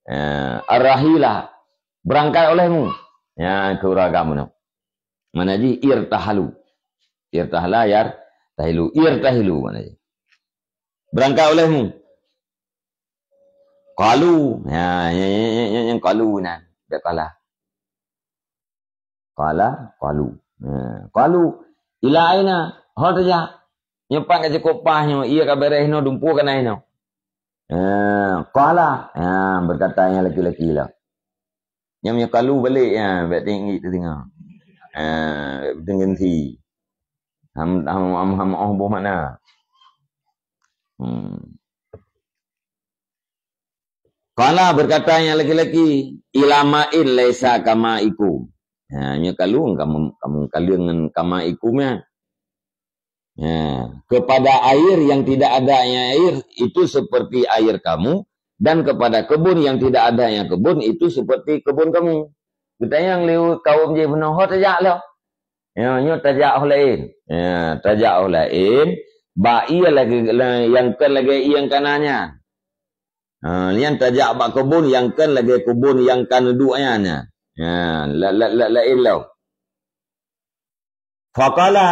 Eh, ar-rahila, berangkat olehmu. Ya, keu ureueng agam bunoe. Mana jih? Irtahalu. Irtahala, yartahilu. Irtahilu mana jih? Berangkat olehmu. Qalu. Ya, ya, ya, ya, ya, qalu nyan. Bèk qala. Qala, qalu. Ha, qalu, "Ila aina?" Ho tajak? Nyoe pat ka cukôp paih nyoe, ie ka bèrèh inoe, dumpeue ka na inoe. Ha, qala. Ha, berkata nyang laki-laki lah. Nyang meunyoe kalu balek, ha, bèk teungoh, teungoh. Ha, bèk teungoh si. Ham, ham, ham, ham, oh, boh makna. Hmm. Qala, berkata nyang laki-laki, "Ila ma'in laisa kama'ikum." Ha, nyoe kalu kamu, kamu kaleueng ngon kama'ikum nyan. Ha, kepada air yang tidak adanya air, itu seperti air kamu, dan kepada kebun yang tidak adanya kebun, itu seperti kebun kamu. Geutanyong lé kaum jih bunoe, "Ho tajak lom?" Ya, nyoe tajak ho laén. Ya, tajak ho laén, bak ie lagèe, la-, nyang kon lagèe ie nyang ka na nyan. Ha, nyan tajak bak keubon nyang kon lagèe keubon nyang ka neuduek nyan, nyan. Ha, la-, la-, la-, laén lom. Faqala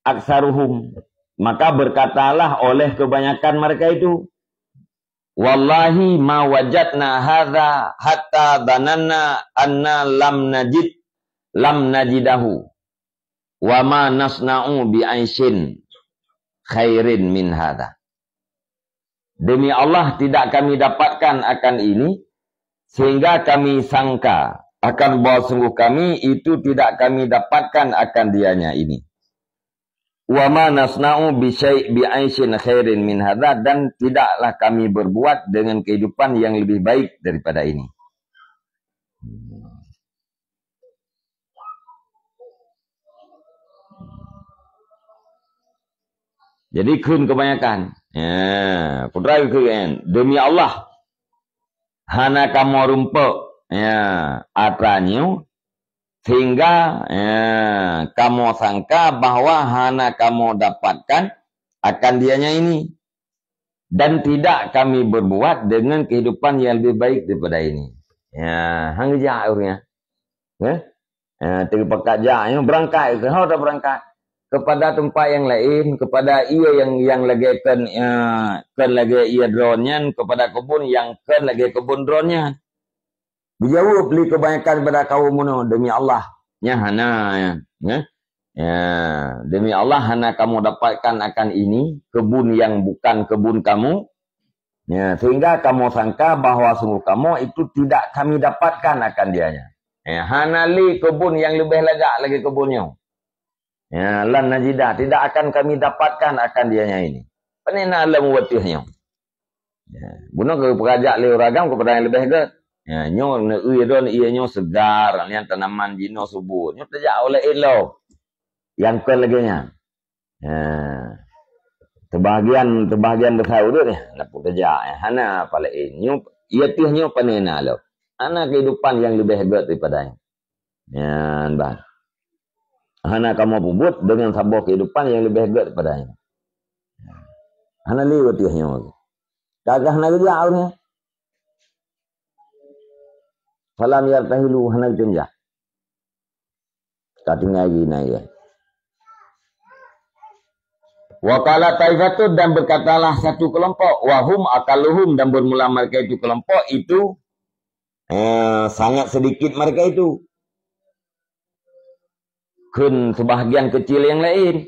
aktsaruhum, maka berkatalah oleh kebanyakan mereka itu, "Wallahi ma wajadna hadza hatta dzananna anna lam najid, lam najidahu, wa ma nasna'u bi aisyin khairin min hadza." Demi Allah, tidak kami dapatkan akan ini, sehingga kami sangka akan bahwa sungguh kami itu tidak kami dapatkan akan dianya ini. "Wa ma nasna'u bi syai' bi aisyin khairin min hadza," dan tidaklah kami berbuat dengan kehidupan yang lebih baik daripada ini. Jadi kheun kebanyakan. Ya, putra kheun, "Demi Allah, hana kamoe rumpok, ya, atra nyoe, sehingga, ya, kamoe sangka bahwa hana kamoe dapatkan akan dianya ini. Dan tidak kami berbuat dengan kehidupan yang lebih baik daripada ini." Ya, han geujak ureueng nyan. Ya? Ya, teupakat jak, ya, berangkat, ho tabeurangkat. Kepada tempat yang lain, kepada ie yang, yang lagèe kon, ya, kon lagèe ie droe nyan, kepada kebun yang kon lagèe kebun droe nyan. Geujaweueb lé kebanyakan pada kaum bunoe, "Demi Allah, nyan hana, ya. Ya. Ya, demi Allah, hana kamoe dapatkan akan ini, kebun yang bukan kebun kamu, ya, sehingga kamoe sangka bahwa sungguh kamoe itu tidak kami dapatkan akan dianya." Ya, hana lé kebun nyang leubeh lagak lagèe kebun nyoe. Ya, lan najidah, tidak akan kami dapatkan akan dianya ini. Pane na lom watèe nyoe. Ya, bunoe keu peurajak lé ureueng agam keupada nyang leubeh gèt. Ya, nyoe neueu droe ie nyoe seugar, nyan tanaman jinoe subot. Nyoe tajak ho laén lom. Nyang kon lagèe nyan. Ya. Teubahagian, teubahagian beusa udeup nyan, na peue tajak, ya. Hana apa laén. Nyoe, ie teuh nyoe pane na lom. Hana kehidupan yang lebih gèt daripada nyoe. Nyan ban. Hana kamoe peubuet dengan saboh kehidupan yang lebih gèt daripada nyoe. Hana lé watèe nyoe. Ka geuh hana geujak ureueng nyan. Falam yartahilu, hana geutem jak. Ka tinggai jih na ie. Wa qala taifatun, dan berkatalah satu kelompok, wa hum aqalluhum, dan bermula mereka itu kelompok itu, eh, sangat sedikit mereka itu. Kheun sebahagian kecil yang lain.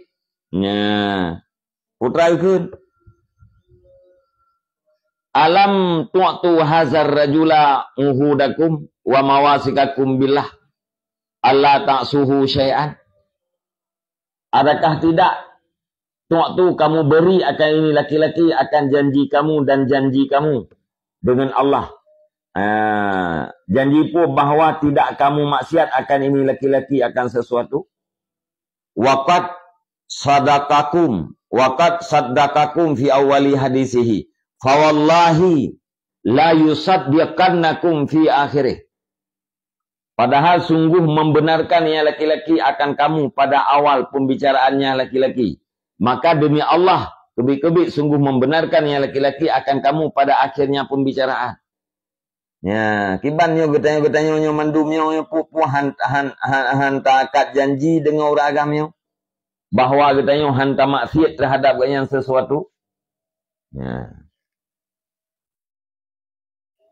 Nya, putra kheun. "Alam tu'tu hazar rajula uhudakum wa mawasikakum billah, alla ta'suhu syai'an?" Adakah tidak tu'tu kamu beri akan ini laki-laki akan janji kamu dan janji kamu dengan Allah? Ah, janji pun bahwa tidak kamu maksiat akan ini laki-laki akan sesuatu? Wa qad sadaqakum, wa qad saddaqakum fi awwali hadisihi. Fa wallahi la yusaddiqannakum fi akhirih. Padahal sungguh membenarkan nyang laki-laki akan kamu pada awal pembicaraannya laki-laki. Maka demi Allah, keubiet-keubiet sungguh membenarkan nyang laki-laki akan kamu pada akhirnya pembicaraan. Ya, kiban nyoe geutanyoe-geutanyoe nyoe mandum nyoe, nyoe peue-peue han, han, han, han takat janji deungon ureueng agam nyoe, bahwa geutanyoe han tamaksiet terhadap gobnyan sesuatu. Ya.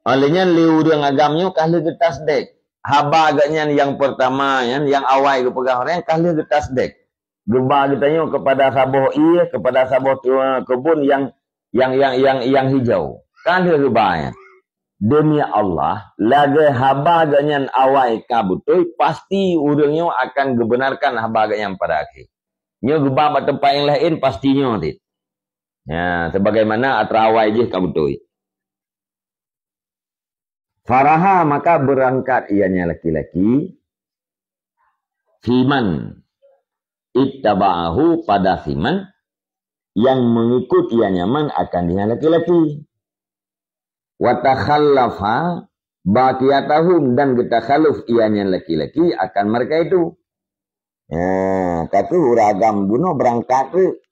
Óh lheueh nyan lé ureueng agam nyoe ka lheueh geutasdek. Haba gobnyan nyang peurtama nyan, nyang awai geupeugah ureueng ka lheueh geutasdek. Geuba geutanyoe keupada saboh ié, keupada saboh tu-, keubon nyang, nyang, nyang, nyang, nyang hijau. Ka lheueh geuba nyan. Demi Allah, lagée haba geuh nyan awai ka beutôi, pasti ureuëng nyoe akan geubenarkan haba geuh nyan pada akhé. Nyoe geuba bak teumpat nyang laén, pasti nyoe cit. Ya, sebagaimana atra awai jih ka beutôi. Faraha, maka beurangkat ianya laki-laki, fiman ittaba'ahu, pada fiman yang mengikut ianya man akan dia laki-laki. Wa takhallafa baqiyatahum, dan geutakhaluf ianya laki-laki akan mereka itu. Ya, tapi ureuëng agam bunoe beurangkat tu.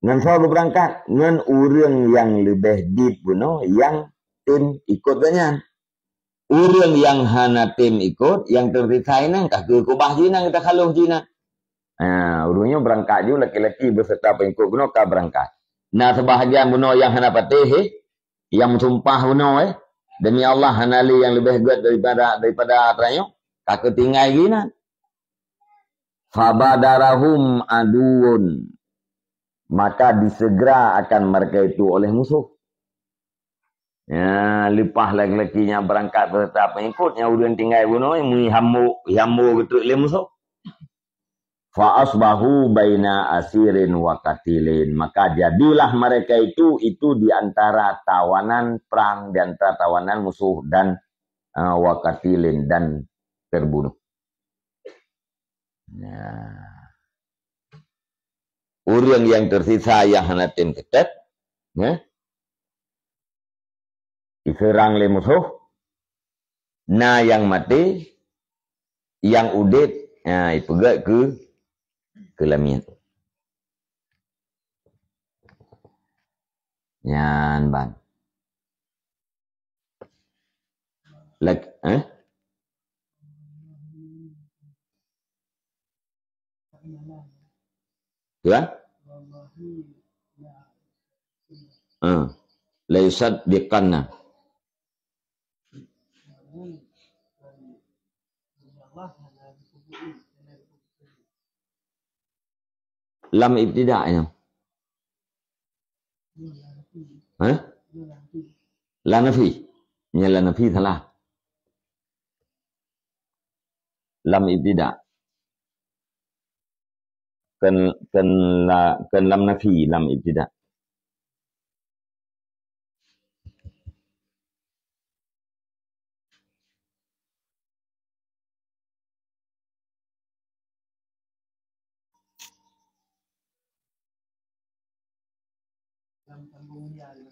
Ngon soe geubeurangkat? Ngon ureuëng nyang leubeh dit bunoe nyang tem ikot geuh nyan. Ureuëng nyang hana tem ikot, nyang teusisa inan, ka keu keubah jih inan, geutakhaluf jih inan. Ha, ureuëng nyoe beurangkat ju laki-laki beserta pengikot bunoe ka beurangkat. Na sebahagian bunoe nyang hana patéh, eh, nyang meusumpah bunoe, eh, demi Allah hana lé nyang leubeh gét daripada, daripada atra nyoe, ka keu tinggai jih inan. Fabadarahum aduun, maka disegera akan mereka itu oleh musuh. Ya, leupah laki-laki nyang beurangkat beserta pengikot, nyang ureuëng tinggai bunoe, meuhambo, hambo geutrek lé musuh. Fa asbahu baina asirin wa qatilin. Maka jadilah mereka itu, itu di antara tawanan perang, di antara tawanan musuh dan, eh, wa qatilin, dan terbunuh. Ya. Ureuëng nyang teusisa nyang hana tem keutét, ya, iseurang lé musoh, na nyang maté, nyang udeb, ya, ipeugét keu, keu lamiet. Nyan ban. Lak-, eh? Ya? Eh. La yusaddiqanna. Lam ibtida nyoe. Hah? La nafi. Nyan la nafi salah. Lam ibtida. Kon, kon la, kon lam nafi, lam ibtida.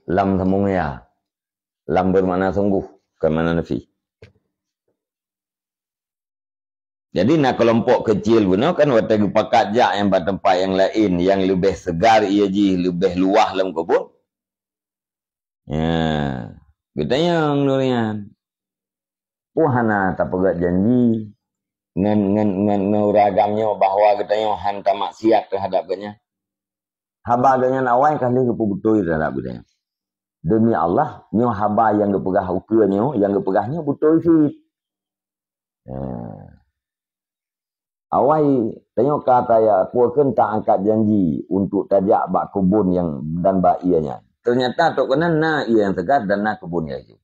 Lam sambung ya. Lam bermakna sungguh, bukan makna nafi. Jadi, na keulompok keucil bunoe kan watée geupakat jak nyang bak teumpat nyang laén, nyang leubeh seugar ié jih, leubeh luwah lam keubon. Ya, geutanyong lôn nyan. Peue hana tapeugét janji ngon, ngon, ngon, ngon ureuëng agam nyoe bahwa geutanyoe han tamaksiat teuhadap geuhnyan? Haba geuhnyan awai ka lheueh geupeubeutôi teuhadap geutanyoe. Demi Allah, nyoe haba nyang geupeugah ukeue nyoe, nyang geupeugah nyoe beutôi cit. Ya. Awai, tanyoe ka taya, peue kheun ta angkat janji untuk tajak bak keubon nyang dan bak ié nyan. Teunyata trok keunan na ié nyang seugar dan na keubon nyang hijau.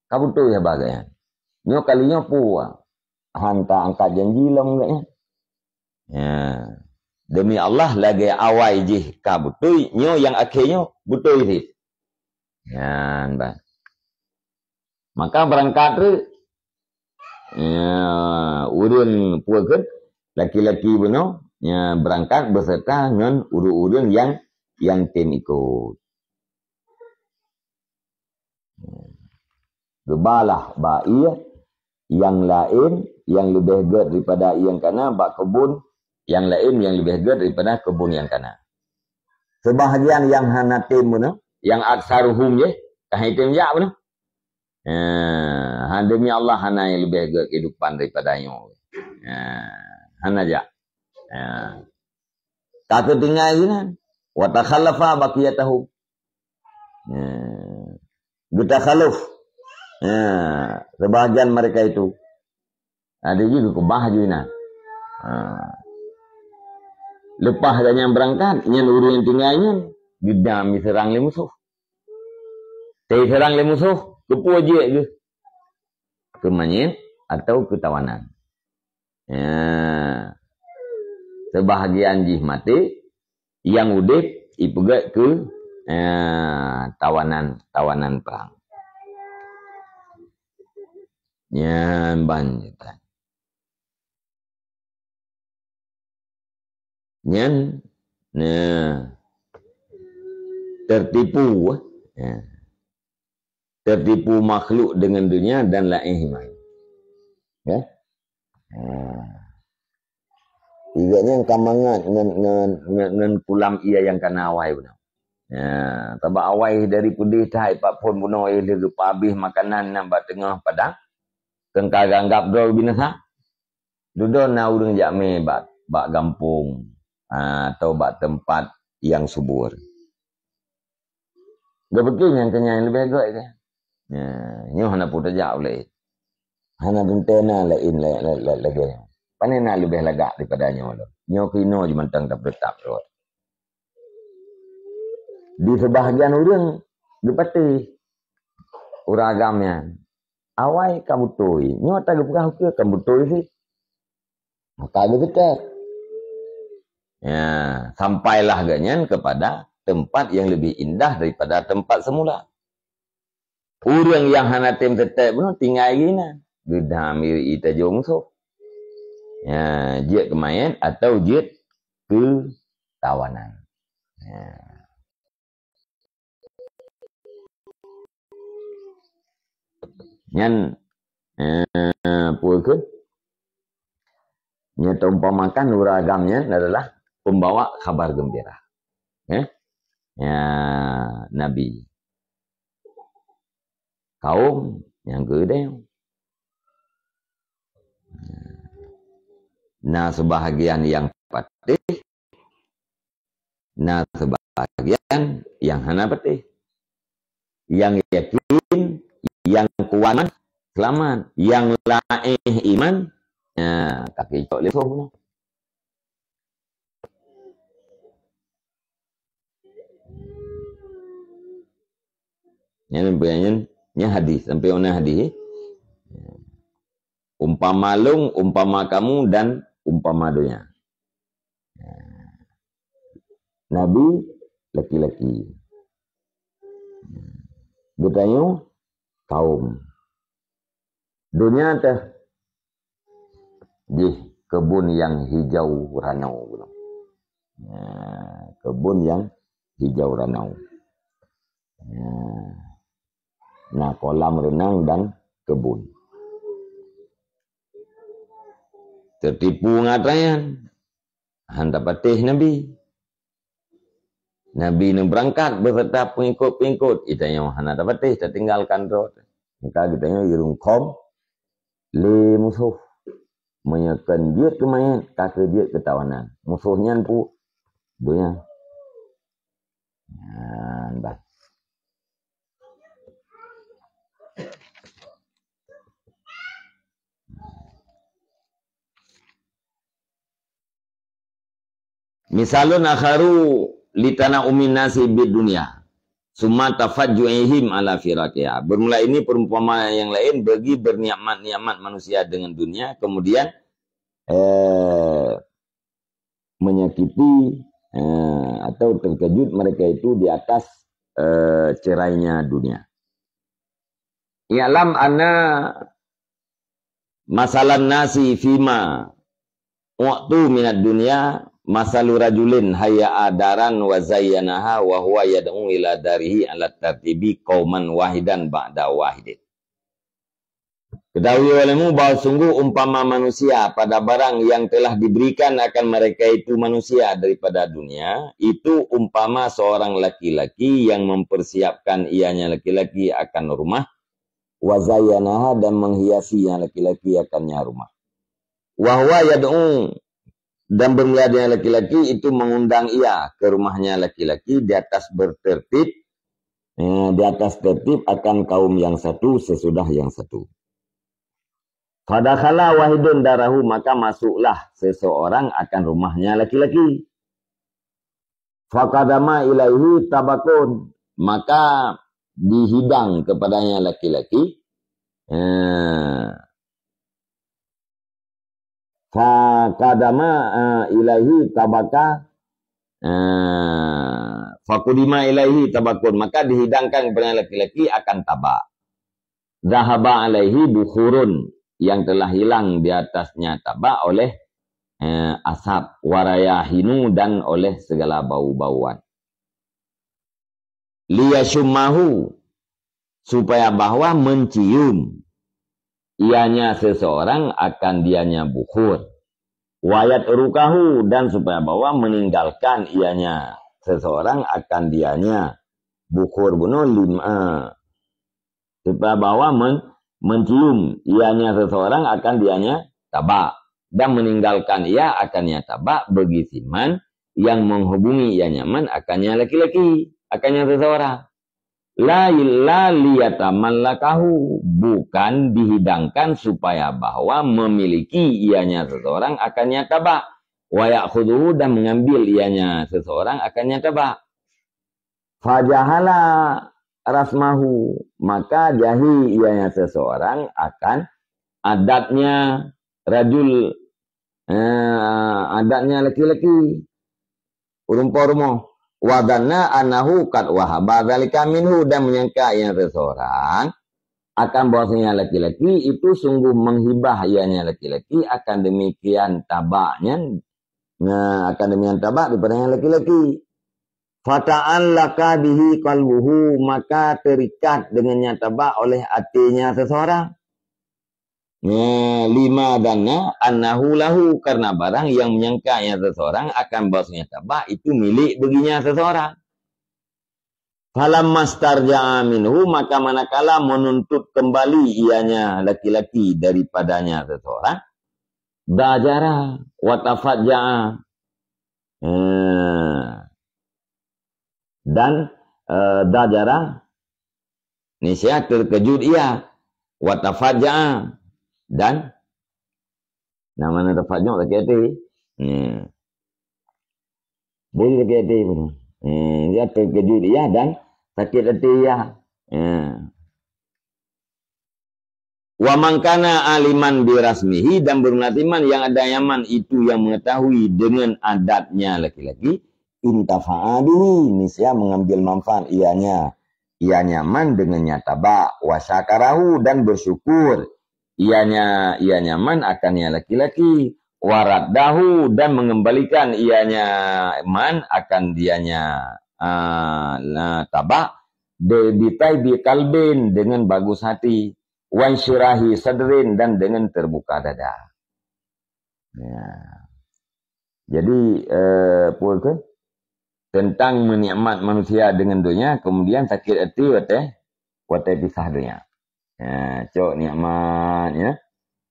Ka beutôi haba geuhnyan. Nyoe kali nyoe peue han ta angkat janji lom geuhnyan. Ya. Demi Allah, lagée awai jih ka beutôi, nyoe nyang akhé nyoe beutôi cit. Nyan ban. Maka beurangkat treuk. Ya, ureuëng peue kheun, laki-laki bunoe, ya, beurangkat beserta ngon ureuëng-ureuëng nyang, nyang tem ikot. Geubalah bak ié nyang laén nyang leubeh gét daripada ié nyang kana, bak keubon nyang laén nyang leubeh gét daripada keubon nyang kana. Seubahagian nyang hana tem bunoe, nyang aksaruhum jih, ka han tem jak bunoe. Eh, han demi Allah hana nyang leubeh gét keuhidupan daripada nyoe. Eh, hana jak. Eh. Ka keu tinggai sinan. Wa takhallafa baqiyatahum. Eh. Geutakhaluf. Eh, seubahagian mereka itu. Ada juga keubah ju inan. Ha. Leupah gobnyan beurangkat, nyan ureuëng nyang tinggai nyan geudam jiseurang lé musoh. Teuseurang lé musoh, keupeue jeuet geuh? Keu manyét atawa keu tawanan. Ya. Seubahagian jih maté, nyang udeb ipeugét keu, ya, tawanan, tawanan prang. Nyan ban. Nyan, nah, tertipu, ya. Tertipu makhluk dengan dunia dan laén iman. Ya. Ha. Tiga nyan ka mangat ngon, ngon, ngon, ngon kulam ie nyang kana awai beuna. Ya, sabab awai dari peudeh that pat phon bunoe lheueh geupeuhabéh makanan nyang bak teungoh padang, keu ka geuanggab droe binasa. Dudoe na ureuëng jak mé bak, bak gampông, ha, atau bak teumpat nyang subur. Geupiké nyang keu nyan leubeh gét, kan? Nyoe hana peue tajak ulée. Hana teuntée na laén la-, la-, la-, lagée nyoe. Pane na leubeh lagak daripada nyoe lom. Nyoe keunoe jih mantong tapeutap rot. Di seubahagian ureuëng geupatéh ureuëng agam nyan. Awai ka beutôi. Nyoe ata geupeugah ukeue ka beutôi sih. Maka geuteutek. Ya, sampailah gobnyan kepada tempat yang lebih indah daripada tempat semula. Ureuëng nyang hana tem teutek bunoe tinggai gina. Geudam ita jong musoh. Ya, jeuet keu manyét atau jeuet keu tawanan. Ya. Nyan, eh, peue keuh? Nyata umpamakan ureuëng agam nyan adalah pembawa kabar gembira. Eh? Ya, Nabi. Kaum nyang keudeh. Na sebahagian nyang patéh, na sebahagian nyang hana patéh. Nyang yakin, nyang kuat iman, seulamat. Nyang laéh iman, ya, ka geucok lé musoh. Nyan, nyan, nyan hadis, sampai ona hadis, eh. Umpama lôn, umpama kamu, dan umpama donya. Nabi laki-laki. Geutanyoe kaum. Donya teuh jih kebun nyang hijau ranau. Ya, kebun nyang hijau ranau. Ya. Na kolam renang dan kebun. Tertipu ngon atra nyan. Han tapatéh Nabi. Nabi neubeurangkat beserta pengikut-pengikut. Geutanyoe hana tapatéh, tatinggalkan droe. Maka geutanyoe jirungkôm lé musoh. Meunyoe kon jeuet keu manyét, ka keuh jeuet keu tawanan. Musoh nyan peue? Donya. Nyan bah. Misalun akharu litana'umin nasi bid dunya, summa tafajju'ihim ala firaqiha. Bermula ini perumpamaan yang lain bagi bernikmat-nikmat manusia dengan dunia, kemudian, eh, menyakiti, eh, atau terkejut mereka itu di atas, eh, cerainya dunia. I'lam anna masalan nasi fima u'tu minad dunya masalu rajulin hayya'a daran wa zayyanaha wa huwa yad'u ila darihi ala tartibi qauman wahidan ba'da wahidin. Ketahui olehmu bahwa sungguh umpama manusia pada barang yang telah diberikan akan mereka itu manusia daripada dunia, itu umpama seorang laki-laki yang mempersiapkan ianya laki-laki akan rumah, wa zayyanaha, dan menghiasi yang laki-laki akannya rumah. Wa huwa yad'u, dan bermula dengan laki-laki itu mengundang ia ke rumahnya laki-laki di atas bertertib, eh, di atas tertib akan kaum yang satu sesudah yang satu. Fadakhala wahidun darahu, maka masuklah seseorang akan rumahnya laki-laki. Faqadama ilaihi tabakun, maka dihidang kepadanya laki-laki. Eh, faqadama, eh, ilaihi tabaka, eh, faqudima ilaihi tabakun, maka dihidangkan kepada laki-laki akan tabak. Zahaba alaihi bukhurun, yang telah hilang di atasnya tabak oleh, eh, asap, warayahinu, dan oleh segala bau-bauan. Liyashummahu, supaya bahwa mencium ianya seseorang akan dianya bukhur. Wayat rukahu, dan supaya bahwa meninggalkan ianya seseorang akan dianya bukhur bunoe lima. Supaya bahwa men-, mencium ianya seseorang akan dianya tabak, dan meninggalkan ia akan ia tabak bagi siman yang menghubungi ianya man akan ia laki-laki, akan ia seseorang. La, la liyatamallakahu, bukan dihidangkan supaya bahwa memiliki ianya seseorang akan ia tabak, wa ya'khudhuhu, dan mengambil ianya seseorang akan ia tabak. Fajahala rasmahu, maka jahil ianya seseorang akan adatnya rajul, eh, adatnya laki-laki, ureuëng po rumoh. Wa dhanna annahu qad wahaba dzalika minhu, dan menyangka ianya seseorang akan bahwasanya laki-laki itu sungguh menghibah ianya laki-laki akan demikian tabaknya, nah, akan demikian tabak daripada yang laki-laki. Fata'allaqa bihi qalbuhu, maka terikat dengannya tabak oleh hatinya seseorang. Ya, lima dhanna annahu lahu, karena barang yang menyangkanya seseorang akan bahwasanya tabak itu milik baginya seseorang. Falamma starja'a minhu, maka manakala menuntut kembali ianya laki-laki daripadanya seseorang, dajara wa tafajja'a. Eh, dan, eh, dajara, niscaya terkejut ia, wa tafajja'a, dan, nama na tafajja', sakit hati. Ya. Boleh sakit hati pun. Ya, dia terkejut ia dan sakit hati ia. Ya. Wa man kana aliman bi rasmihi, dan berarti man yang ada nyaman itu yang mengetahui dengan adatnya laki-laki, intafa'a bihi, niscaya mengambil manfaat ianya, ianya man dengannya tabak, wa syakarahu, dan bersyukur ianya, ianya man akan yang laki-laki, wa raddahu, dan mengembalikan ianya man akan dianya, ah, na tabak, de-, bi thaibi qalbin, dengan bagus hati, wansyirahi sadrin, dan dengan terbuka dada. Ya. Jadi, eh, apa ke? Tentang menikmat manusia dengan dunia, kemudian sakit hati watée, watée pisah dunia. Ya, cok nikmat, ya.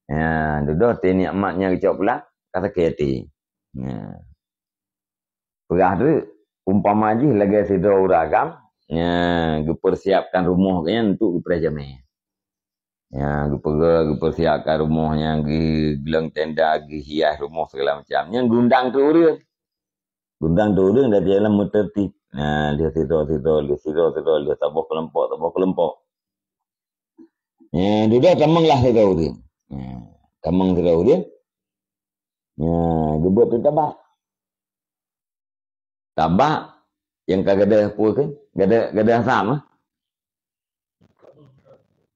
Ya, dudoe teuh nikmat nyang geucok pula, ka sakit hati. Ya. Peugah teuk, umpama jih lagée sidroe ureuëng agam, ya, geupersiapkan rumoh geuhnyan untuk geupreh jamé. Ya, geupeugah, geupersiapkan rumoh nyan, geugleueng tenda, geuhias rumoh segala macam. Nyan geuundang teuk ureuëng. Geuundang teuk ureuëng dari dalam meuteurtib. Nah, lheueh sidroe-sidroe, lheueh sidroe-sidroe, lheueh saboh keulompok, saboh keulompok. Ya, dudoe tamong lah sidroe ureuëng. Ya, tamong sidroe ureuëng. Ya, geubeuet teuk tabak. Tabak nyang ka gadôh peue kheun? Gadôh, gadôh asam, eh?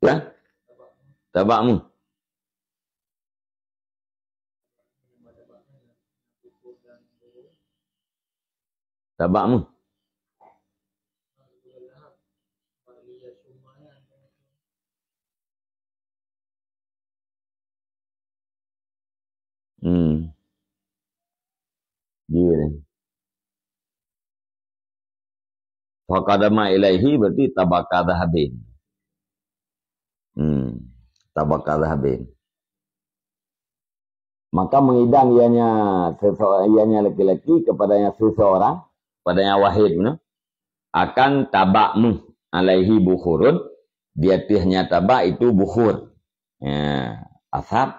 Ya? Tabak mu. Tabak mu. Hmm. Iya. Faqadama ilaihi berarti tabaka dhahabin. Hmm. Tabaka dhahabin. Maka mengidang ianya sese-, ianya laki-laki kepadanya seseorang, kepadanya wahid, beuna? Akan tabak mu alaihi bukhurun, di atasnya tabak itu bukhur. Ya, asap,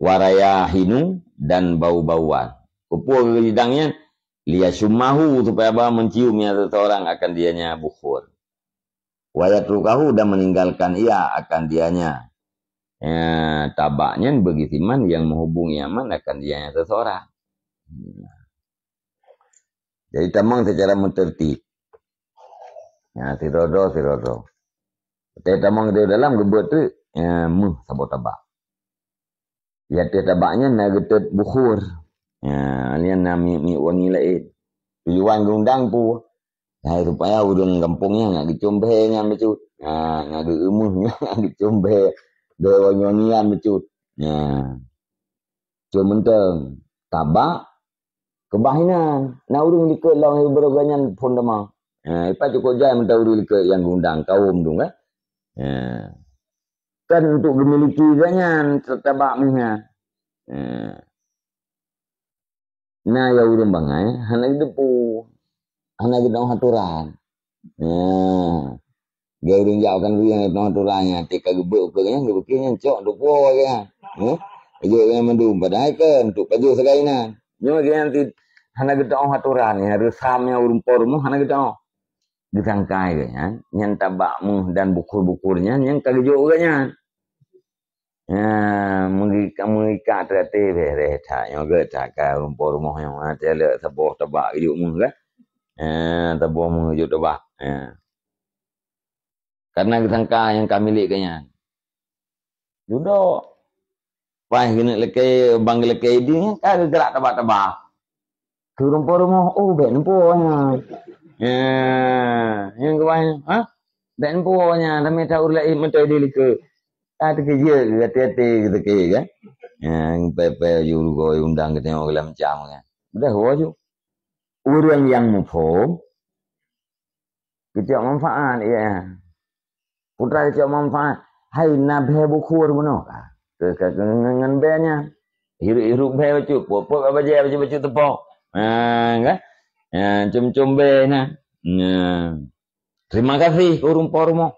warayahinu, dan bau-bauan. Keupeue geuyidang nyan? Liyashummahu, supaya bahwa mencium ia seseorang akan dianya bukhur. Wa yatrukahu, dan meninggalkan ia akan dianya. Ya, tabak nyan bagi siman yang menghubungi aman akan dianya seseorang. Jadi tamong secara mentertib. Ya, sidroe-droe, sidroe-droe. Tapi tamong di dalam geubeuet tu, ya, meuh saboh tabak. Di ateueh tabak nyan na geutot bukhur. Ya, nyan na miek-miek wangi laén. Tujuan geundang peue? Ya, supaya ureueng gampông nyan nyak geucom bhée nyan bacut. Ya, nyak geueumeuh nyan nyak geucom bhée, bhée wangi-wangian bacut. Ya. Cuma mantong tabak keubah inan. Na ureueng likot lom ibarat gobnyan phon teuma. Ya, ipat cukôp jai mantong ureueng likot nyang geundang kawôm tu kan. Ya. Kan untuk geumiliki gobnyan tabak meuh nyan. Ya. Na ya ureueng bangai hana geuteupeue, hana geuteupeue atoran. Ya. Gaya ureueng jak kan ureueng hana geuteupeue atoran nyan, tika geubeuet ukeue nyan, geubeuet nyan cok dupo nyan. Ya. Ejok nyan mandum padahai kan untuk pajoh sagai inan. Nyoe dia nanti hana geuteupeue atoran nyan, reusam nyan ureueng po rumoh hana geuteupeue. Geusangkai geuh nyan, nyan tabak meuh dan bukur-bukur nyan, nyan ka geujok geuh nyan. Ya, meugi-, meugikat teuh até beh, beh that nyoe geuh that ka rumpok rumoh nyoe, ha, teuh lé saboh tabak geujok meuh kan. Ya, saboh meuh geujok tabak. Ya. Karena geusangka nyang ka milék geuh nyan. Dudoe. Paih geuneuk lakée, bang geulakée idin nyan ka geugrak tabak-tabak. Keu rumpok rumoh, oh, bèk neumpo nyan. Ya, nyang keubai, ha? Bèk neumpo nyan, ramé that ureueng laén mantong di likot. Ka teukeujeuet, hati-hati teukeujeuet, kan? Ya, pèh-pèh ju rugoe undang geutanyoe segala macam, kan? Udah, ho ju. Ureueng nyang muphom, geucok manfaat, ya. Putra geucok manfaat. Hai, na bhée bukhur bunoe ka. Keu, keu, keu, ngon, ngon bhée nyan. Hirup-hirup bhée bacut, pok-pok ka bajée bacut-bacut teupok. Ha, kan? Ya, com-com bhée na. Ya. Terima kasih keu ureueng po rumoh.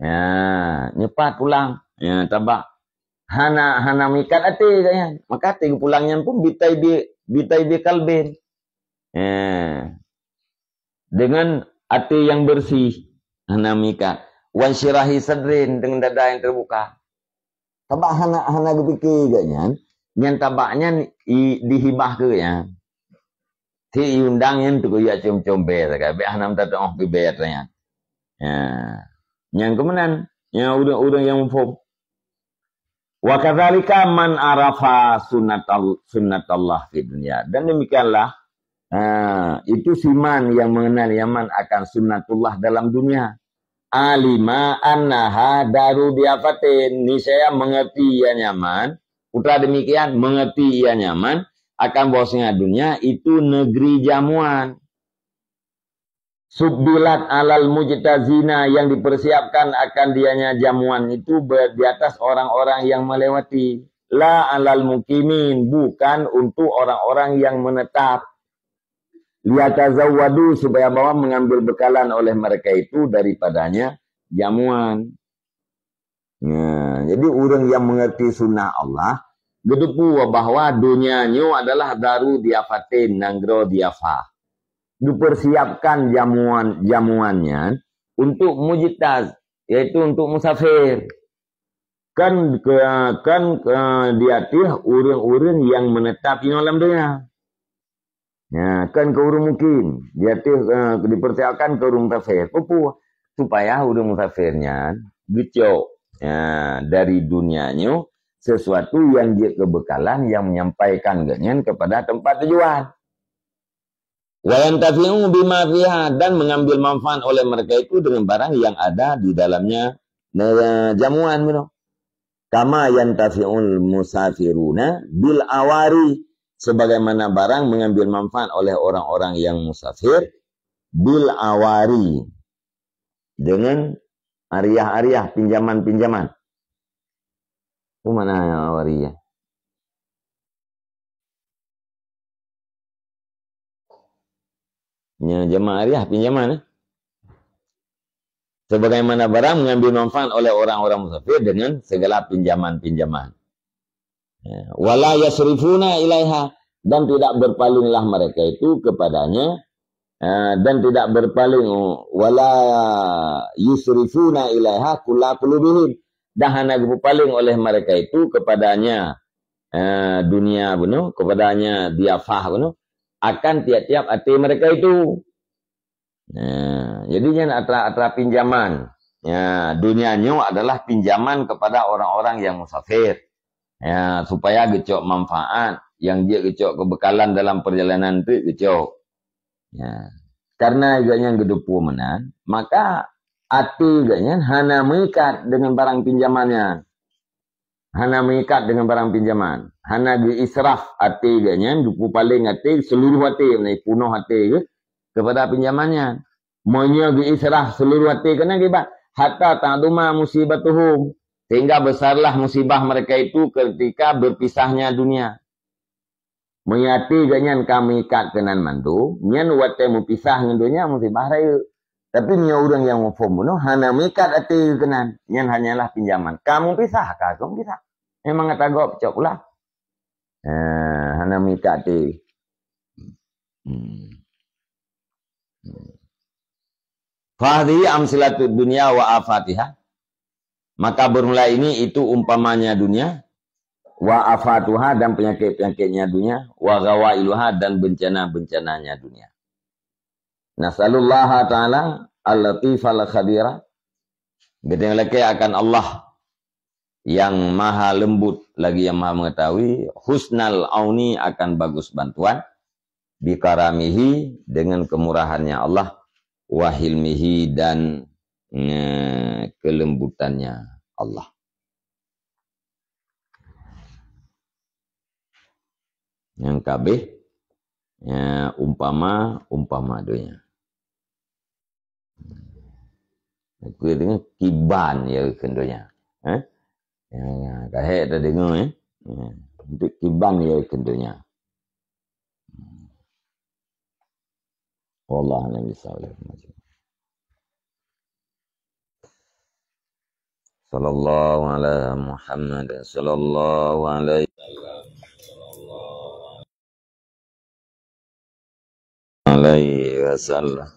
Ya, nyoe pat pulang. Ya, tabak. Hana, hana meuikat até geuh nyan. Maka até geupulang nyan pun bitai bi, bitai bi kalbin. Ya. Dengan até nyang beureuséh, hana meuikat. Wansyirahi sadrin, dengan dada nyang teubuka. Sabab hana, hana geupike geuh nyan, nyan tabak nyan i, dihibah keu geuh nyan. Ti iundang nyan teuk jak com-com bhée sagai, bèk hana meutateuoh pih bhée nyan. Ya. Nyang keumeunang, nyang ureueng-ureueng nyang muphom. Wa kadzalika man arafa sunnatal-, sunnatallah fid dunya. Dan demikianlah, ha, itu siman yang mengenal nyaman akan sunnatullah dalam dunia. Alima annaha daru diafatin. Niscaya mengerti ia nyaman. Putra demikian, mengerti ia nyaman akan bahwasanya dunia itu negeri jamuan. Subbilat alal mujtazina, yang dipersiapkan akan dianya jamuan itu ber-, di atas orang-orang yang melewati. La alal mukimin, bukan untuk orang-orang yang menetap. Liyatazawwadu, supaya bahwa mengambil bekalan oleh mereka itu daripadanya jamuan. Nah, jadi ureueng nyang mengerti sunnah Allah, geuteupeue bahwa donya nyoe adalah daru diafatin, nanggroe diafah. Dipersiapkan jamuan, jamuan nyan untuk mujtaz, yaitu untuk musafir. Kan ke, kan ke, di ateueh ureueng-ureueng nyang menetap inoe lam donya. Ya, kan keu ureueng mukim, di ateueh, eh, dipersiapkan keu ureueng musafir. Peue-peue? Supaya ureueng musafir nyan geucok, ya, dari dunia nyoe sesuatu yang jeuet keu beukalan yang menyampaikan geuhnyan kepada tempat tujuan. Wa yantafi'u bima fiha, dan mengambil manfaat oleh mereka itu dengan barang yang ada di dalamnya, eh, jamuan, you know. Kama yantafi'ul musafiruna bil awari, sebagaimana barang mengambil manfaat oleh orang-orang yang musafir bil awari, dengan ariah-ariah, pinjaman-pinjaman. Apa makna awari ya? Nya jamak ariah, pinjaman, eh? Sebagaimana barang mengambil manfaat oleh orang-orang musafir dengan segala pinjaman-pinjaman. Ya. Wala yasrifuna ilaiha, Dan tidak berpalinglah mereka itu kepadanya, eh, dan tidak berpaling, wala yusrifuna ilaiha kulla qulubihim, dan hana geupeupaléng oleh mereka itu kepadanya, eh, dunia bunoe, kepadanya diafah bunoe, akan tiap-tiap até mereka itu. Ya, jadi nyan atra-atra pinjaman. Ya, dunia nyoe adalah pinjaman kepada orang-orang yang musafir. Ya, supaya geucok manfaat, yang jeuet geucok keubekalan dalam perjalanan tu geucok. Ya. Karena geuh nyan geudeupu meunan, maka até geuh nyan hana meuikat dengan barang pinjaman nyan. Hana meuikat dengan barang pinjaman. Hana geuisraf até geuh nyan, geupeupaléng até, seluruh até, punoh até geuh kepada pinjaman nyan. Meunyoe geuisraf seluruh até keunan kiban, hatta ta'duma musibatuhum, sehingga besarlah musibah mereka itu ketika berpisahnya dunia. Meunyoe até geuh nyan ka meuikat keunan mandum, nyan watée meupisah ngon donya musibah rayeuk. Tapi meunyoe ureuëng nyang muphom bunoe hana meuikat até keunan, nyan hanyalah pinjaman. Ka meupisah, ka meupisah. Memang gata gob cok pula. Eh, hana meuikat até. Hmm. Fahadhihi amsilatud dunya wa afatiha. Maka bermula ini itu umpamanya dunia, wa afatuha dan penyakit-penyakitnya dunia, wa ghawailuha dan bencana-bencananya dunia. Nasalullaha ta'ala al-latifal khabira. Geutanyoe lakée akan Allah yang maha lembut lagi yang maha mengetahui, husnal auni akan bagus bantuan, bikaramihi dengan kemurahannya Allah, wahilmihi dan eh, kelembutannya Allah. Nyang kabeh, ya, umpama, umpama donya. Aku dengar kiban ya keu donya. Eh? Ya, ya, kahek dah dengar eh. Ya, untuk kiban ya keu donya. Wallahu a'lam bishawab. Sallallahu ala Muhammad, sallallahu alaihi alaihi wasallam.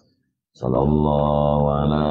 Sallallahu ala